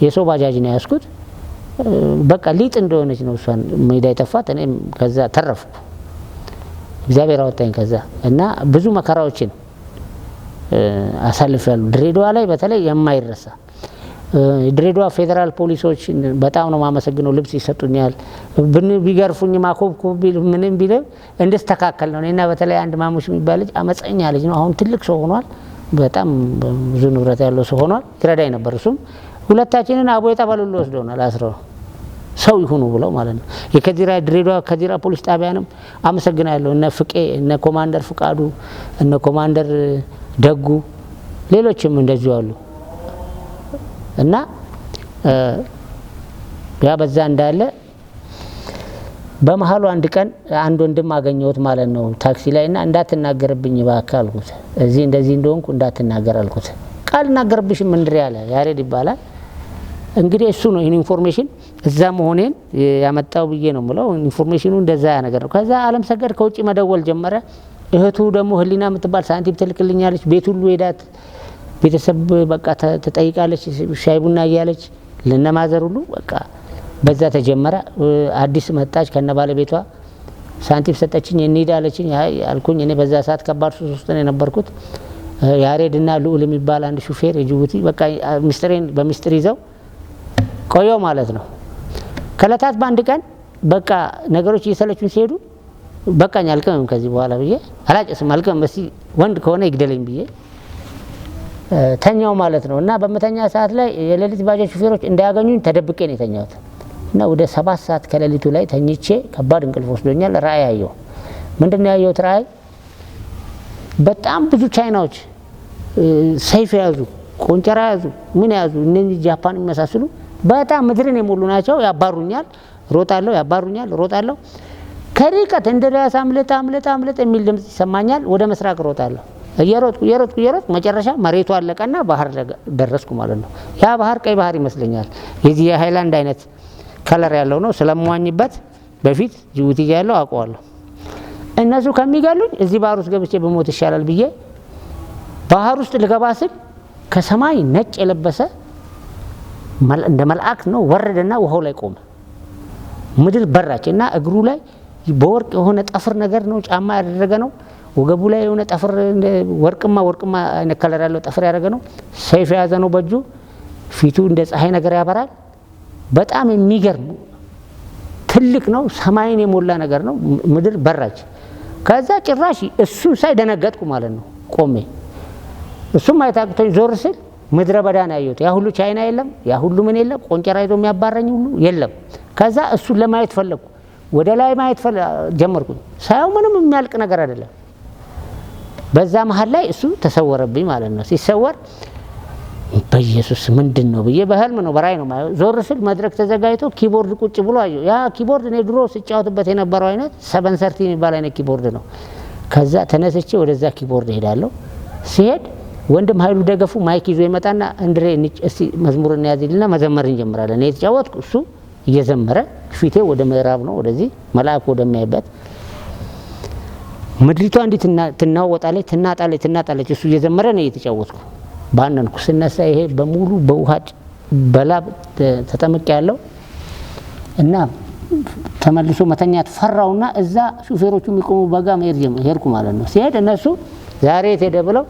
የሰው ባጃጅ ነው ያዝኩት። በቃ ሊጥ እንደሆነች ነው እሷን ሜዳ የጠፋት። እኔም ከዛ ተረፍኩ። እግዚአብሔር አወጣኝ ከዛ እና ብዙ መከራዎችን አሳልፌያለሁ። ድሬዳዋ ላይ በተለይ የማይረሳ፣ ድሬዳዋ ፌዴራል ፖሊሶች በጣም ነው የማመሰግነው። ልብስ ይሰጡኛል። ቢገርፉኝ ማኮብኮብ ቢል ምንም ቢልም እንድስተካከል ነው። እኔና በተለይ አንድ ማሙሽ የሚባል ልጅ አመፀኛ ልጅ ነው። አሁን ትልቅ ሰው ሆኗል። በጣም ብዙ ንብረት ያለው ሰው ሆኗል። ይረዳኝ ነበር። እሱም ሁለታችንን አቦ የጠበሉሉ ወስደውናል አስረው ሰው ይሁኑ ብለው ማለት ነው። የከዚራ ድሬዳዋ ከዚራ ፖሊስ ጣቢያንም አመሰግናለሁ። እነ ፍቄ፣ እነ ኮማንደር ፍቃዱ፣ እነ ኮማንደር ደጉ፣ ሌሎችም እንደዚሁ አሉ። እና ያ በዛ እንዳለ በመሃሉ አንድ ቀን አንድ ወንድም አገኘሁት ማለት ነው ታክሲ ላይ እና እንዳትናገርብኝ እባክህ አልኩት። እዚህ እንደዚህ እንደሆንኩ እንዳትናገር አልኩት። ቃል እናገርብሽም እንድሬ አለ። ያሬድ ይባላል። እንግዲህ እሱ ነው ይሄን information እዛ መሆኔን ያመጣው ብዬ ነው የምለው። Information ኑ እንደዛ ነገር ነው። ከዛ አለም ሰገድ ከውጪ መደወል ጀመረ። እህቱ ደግሞ ህሊና የምትባል ሳንቲም ትልክልኛለች። ቤት ሁሉ ሄዳት ቤተሰብ በቃ ትጠይቃለች፣ ሻይ ቡና እያለች ለነማዘር ሁሉ በቃ በዛ ተጀመረ። አዲስ መጣች ከነ ባለቤቷ፣ ሳንቲም ሰጠችኝ። እንሂድ አለችኝ። አይ አልኩኝ። እኔ በዛ ሰዓት ከባድ ሱስ ውስጥ ነው የነበርኩት። ያሬድና ልዑል የሚባል አንድ ሹፌር የጅቡቲ በቃ ሚስጥሬን በሚስጥር ይዘው ቆየው ማለት ነው። ከለታት በአንድ ቀን በቃ ነገሮች እየሰለቹኝ ሲሄዱ በቃኝ አልቅምም ከዚህ በኋላ ብዬ፣ አላጨስም፣ አልቅምም፣ እስቲ ወንድ ከሆነ ይግደለኝ ብዬ ተኛው ማለት ነው። እና በመተኛ ሰዓት ላይ የሌሊት ባጃጅ ሹፌሮች እንዳያገኙኝ ተደብቄ ነው የተኛሁት። እና ወደ 7 ሰዓት ከሌሊቱ ላይ ተኝቼ ከባድ እንቅልፍ ወስዶኛል። ራእይ አየሁ። ምንድነው ያየሁት ራእይ? በጣም ብዙ ቻይናዎች ሰይፍ የያዙ፣ ቆንጨራ የያዙ፣ ምን የያዙ፣ እነዚህ ጃፓን የሚመሳስሉ በጣም ምድርን የሞሉ ናቸው። ያባሩኛል፣ ሮጣለሁ፣ ያባሩኛል፣ ሮጣለሁ። ከርቀት እንድሪያስ አምልጥ፣ አምልጥ፣ አምልጥ የሚል ድምጽ ይሰማኛል። ወደ ምስራቅ ሮጣለሁ። እየሮጥኩ እየሮጥኩ እየሮጥኩ መጨረሻ መሬቱ አለቀና ባህር ደረስኩ ማለት ነው። ያ ባህር ቀይ ባህር ይመስለኛል። የዚህ የሃይላንድ አይነት color ያለው ነው። ስለምዋኝበት በፊት ጅቡቲ ያለው አውቀዋለሁ። እነሱ ከሚገሉኝ እዚህ ባህር ውስጥ ገብቼ ብሞት ይሻላል ብዬ ባህር ውስጥ ልገባ ስል ከሰማይ ነጭ የለበሰ እንደ መልአክ ነው ወረደና ውሃው ላይ ቆመ። ምድር በራች እና እግሩ ላይ በወርቅ የሆነ ጠፍር ነገር ነው ጫማ ያደረገ ነው። ወገቡ ላይ የሆነ ጠፍር እንደ ወርቅማ ወርቅማ አይነት color ያለው ጠፍር ያደረገ ነው። ሰይፍ የያዘ ነው በእጁ። ፊቱ እንደ ፀሐይ ነገር ያበራል። በጣም የሚገርም ትልቅ ነው። ሰማይን የሞላ ነገር ነው። ምድር በራች። ከዛ ጭራሽ እሱን ሳይ ደነገጥኩ ማለት ነው ቆሜ። እሱም ማየት አቅቶኝ ዞር ስል ምድረ በዳ ነው ያየሁት። ያ ሁሉ ቻይና የለም፣ ያ ሁሉ ምን የለም፣ ቆንጨራ ይዞ የሚያባረኝ ሁሉ የለም። ከዛ እሱን ለማየት ፈለግኩ። ወደ ላይ ማየት ጀመርኩኝ። ሳየው ምንም የሚያልቅ ነገር አይደለም። በዛ መሃል ላይ እሱ ተሰወረብኝ ማለት ነው። ሲሰወር በኢየሱስ ምንድነው ብዬ በህልም ነው በራእይ ነው የማየው። ዞር ስል መድረክ ተዘጋጅቶ keyboard ቁጭ ብሎ አየሁ። ያ keyboard እኔ ድሮ ስጫወትበት የነበረው አይነት 730 የሚባል አይነት keyboard ነው። ከዛ ተነስቼ ወደዛ keyboard እሄዳለሁ። ሲሄድ ወንድም ኃይሉ ደገፉ mic ይዞ ይመጣና እንድሬ እስቲ መዝሙር እንያዝልና መዘመር እንጀምራለን። እኔ የተጫወትኩ እሱ እየዘመረ ፊቴ ወደ ምዕራብ ነው፣ ወደዚህ መልአኩ ወደሚያይበት። ምድሪቷ እንዲህ ትናወጣለች፣ ትናጣለች፣ ትናጣለች። እሱ እየዘመረ ነው እየተጫወትኩ ባነንኩ። ስነሳ ይሄ በሙሉ በውሃ በላብ ተጠምቄ ያለው እና ተመልሶ መተኛት ፈራውና እዛ ሹፌሮቹ የሚቆሙ በጋ መሄድ ሄድኩ ማለት ነው። ሲሄድ እነሱ ዛሬ የት ሄደ ብለው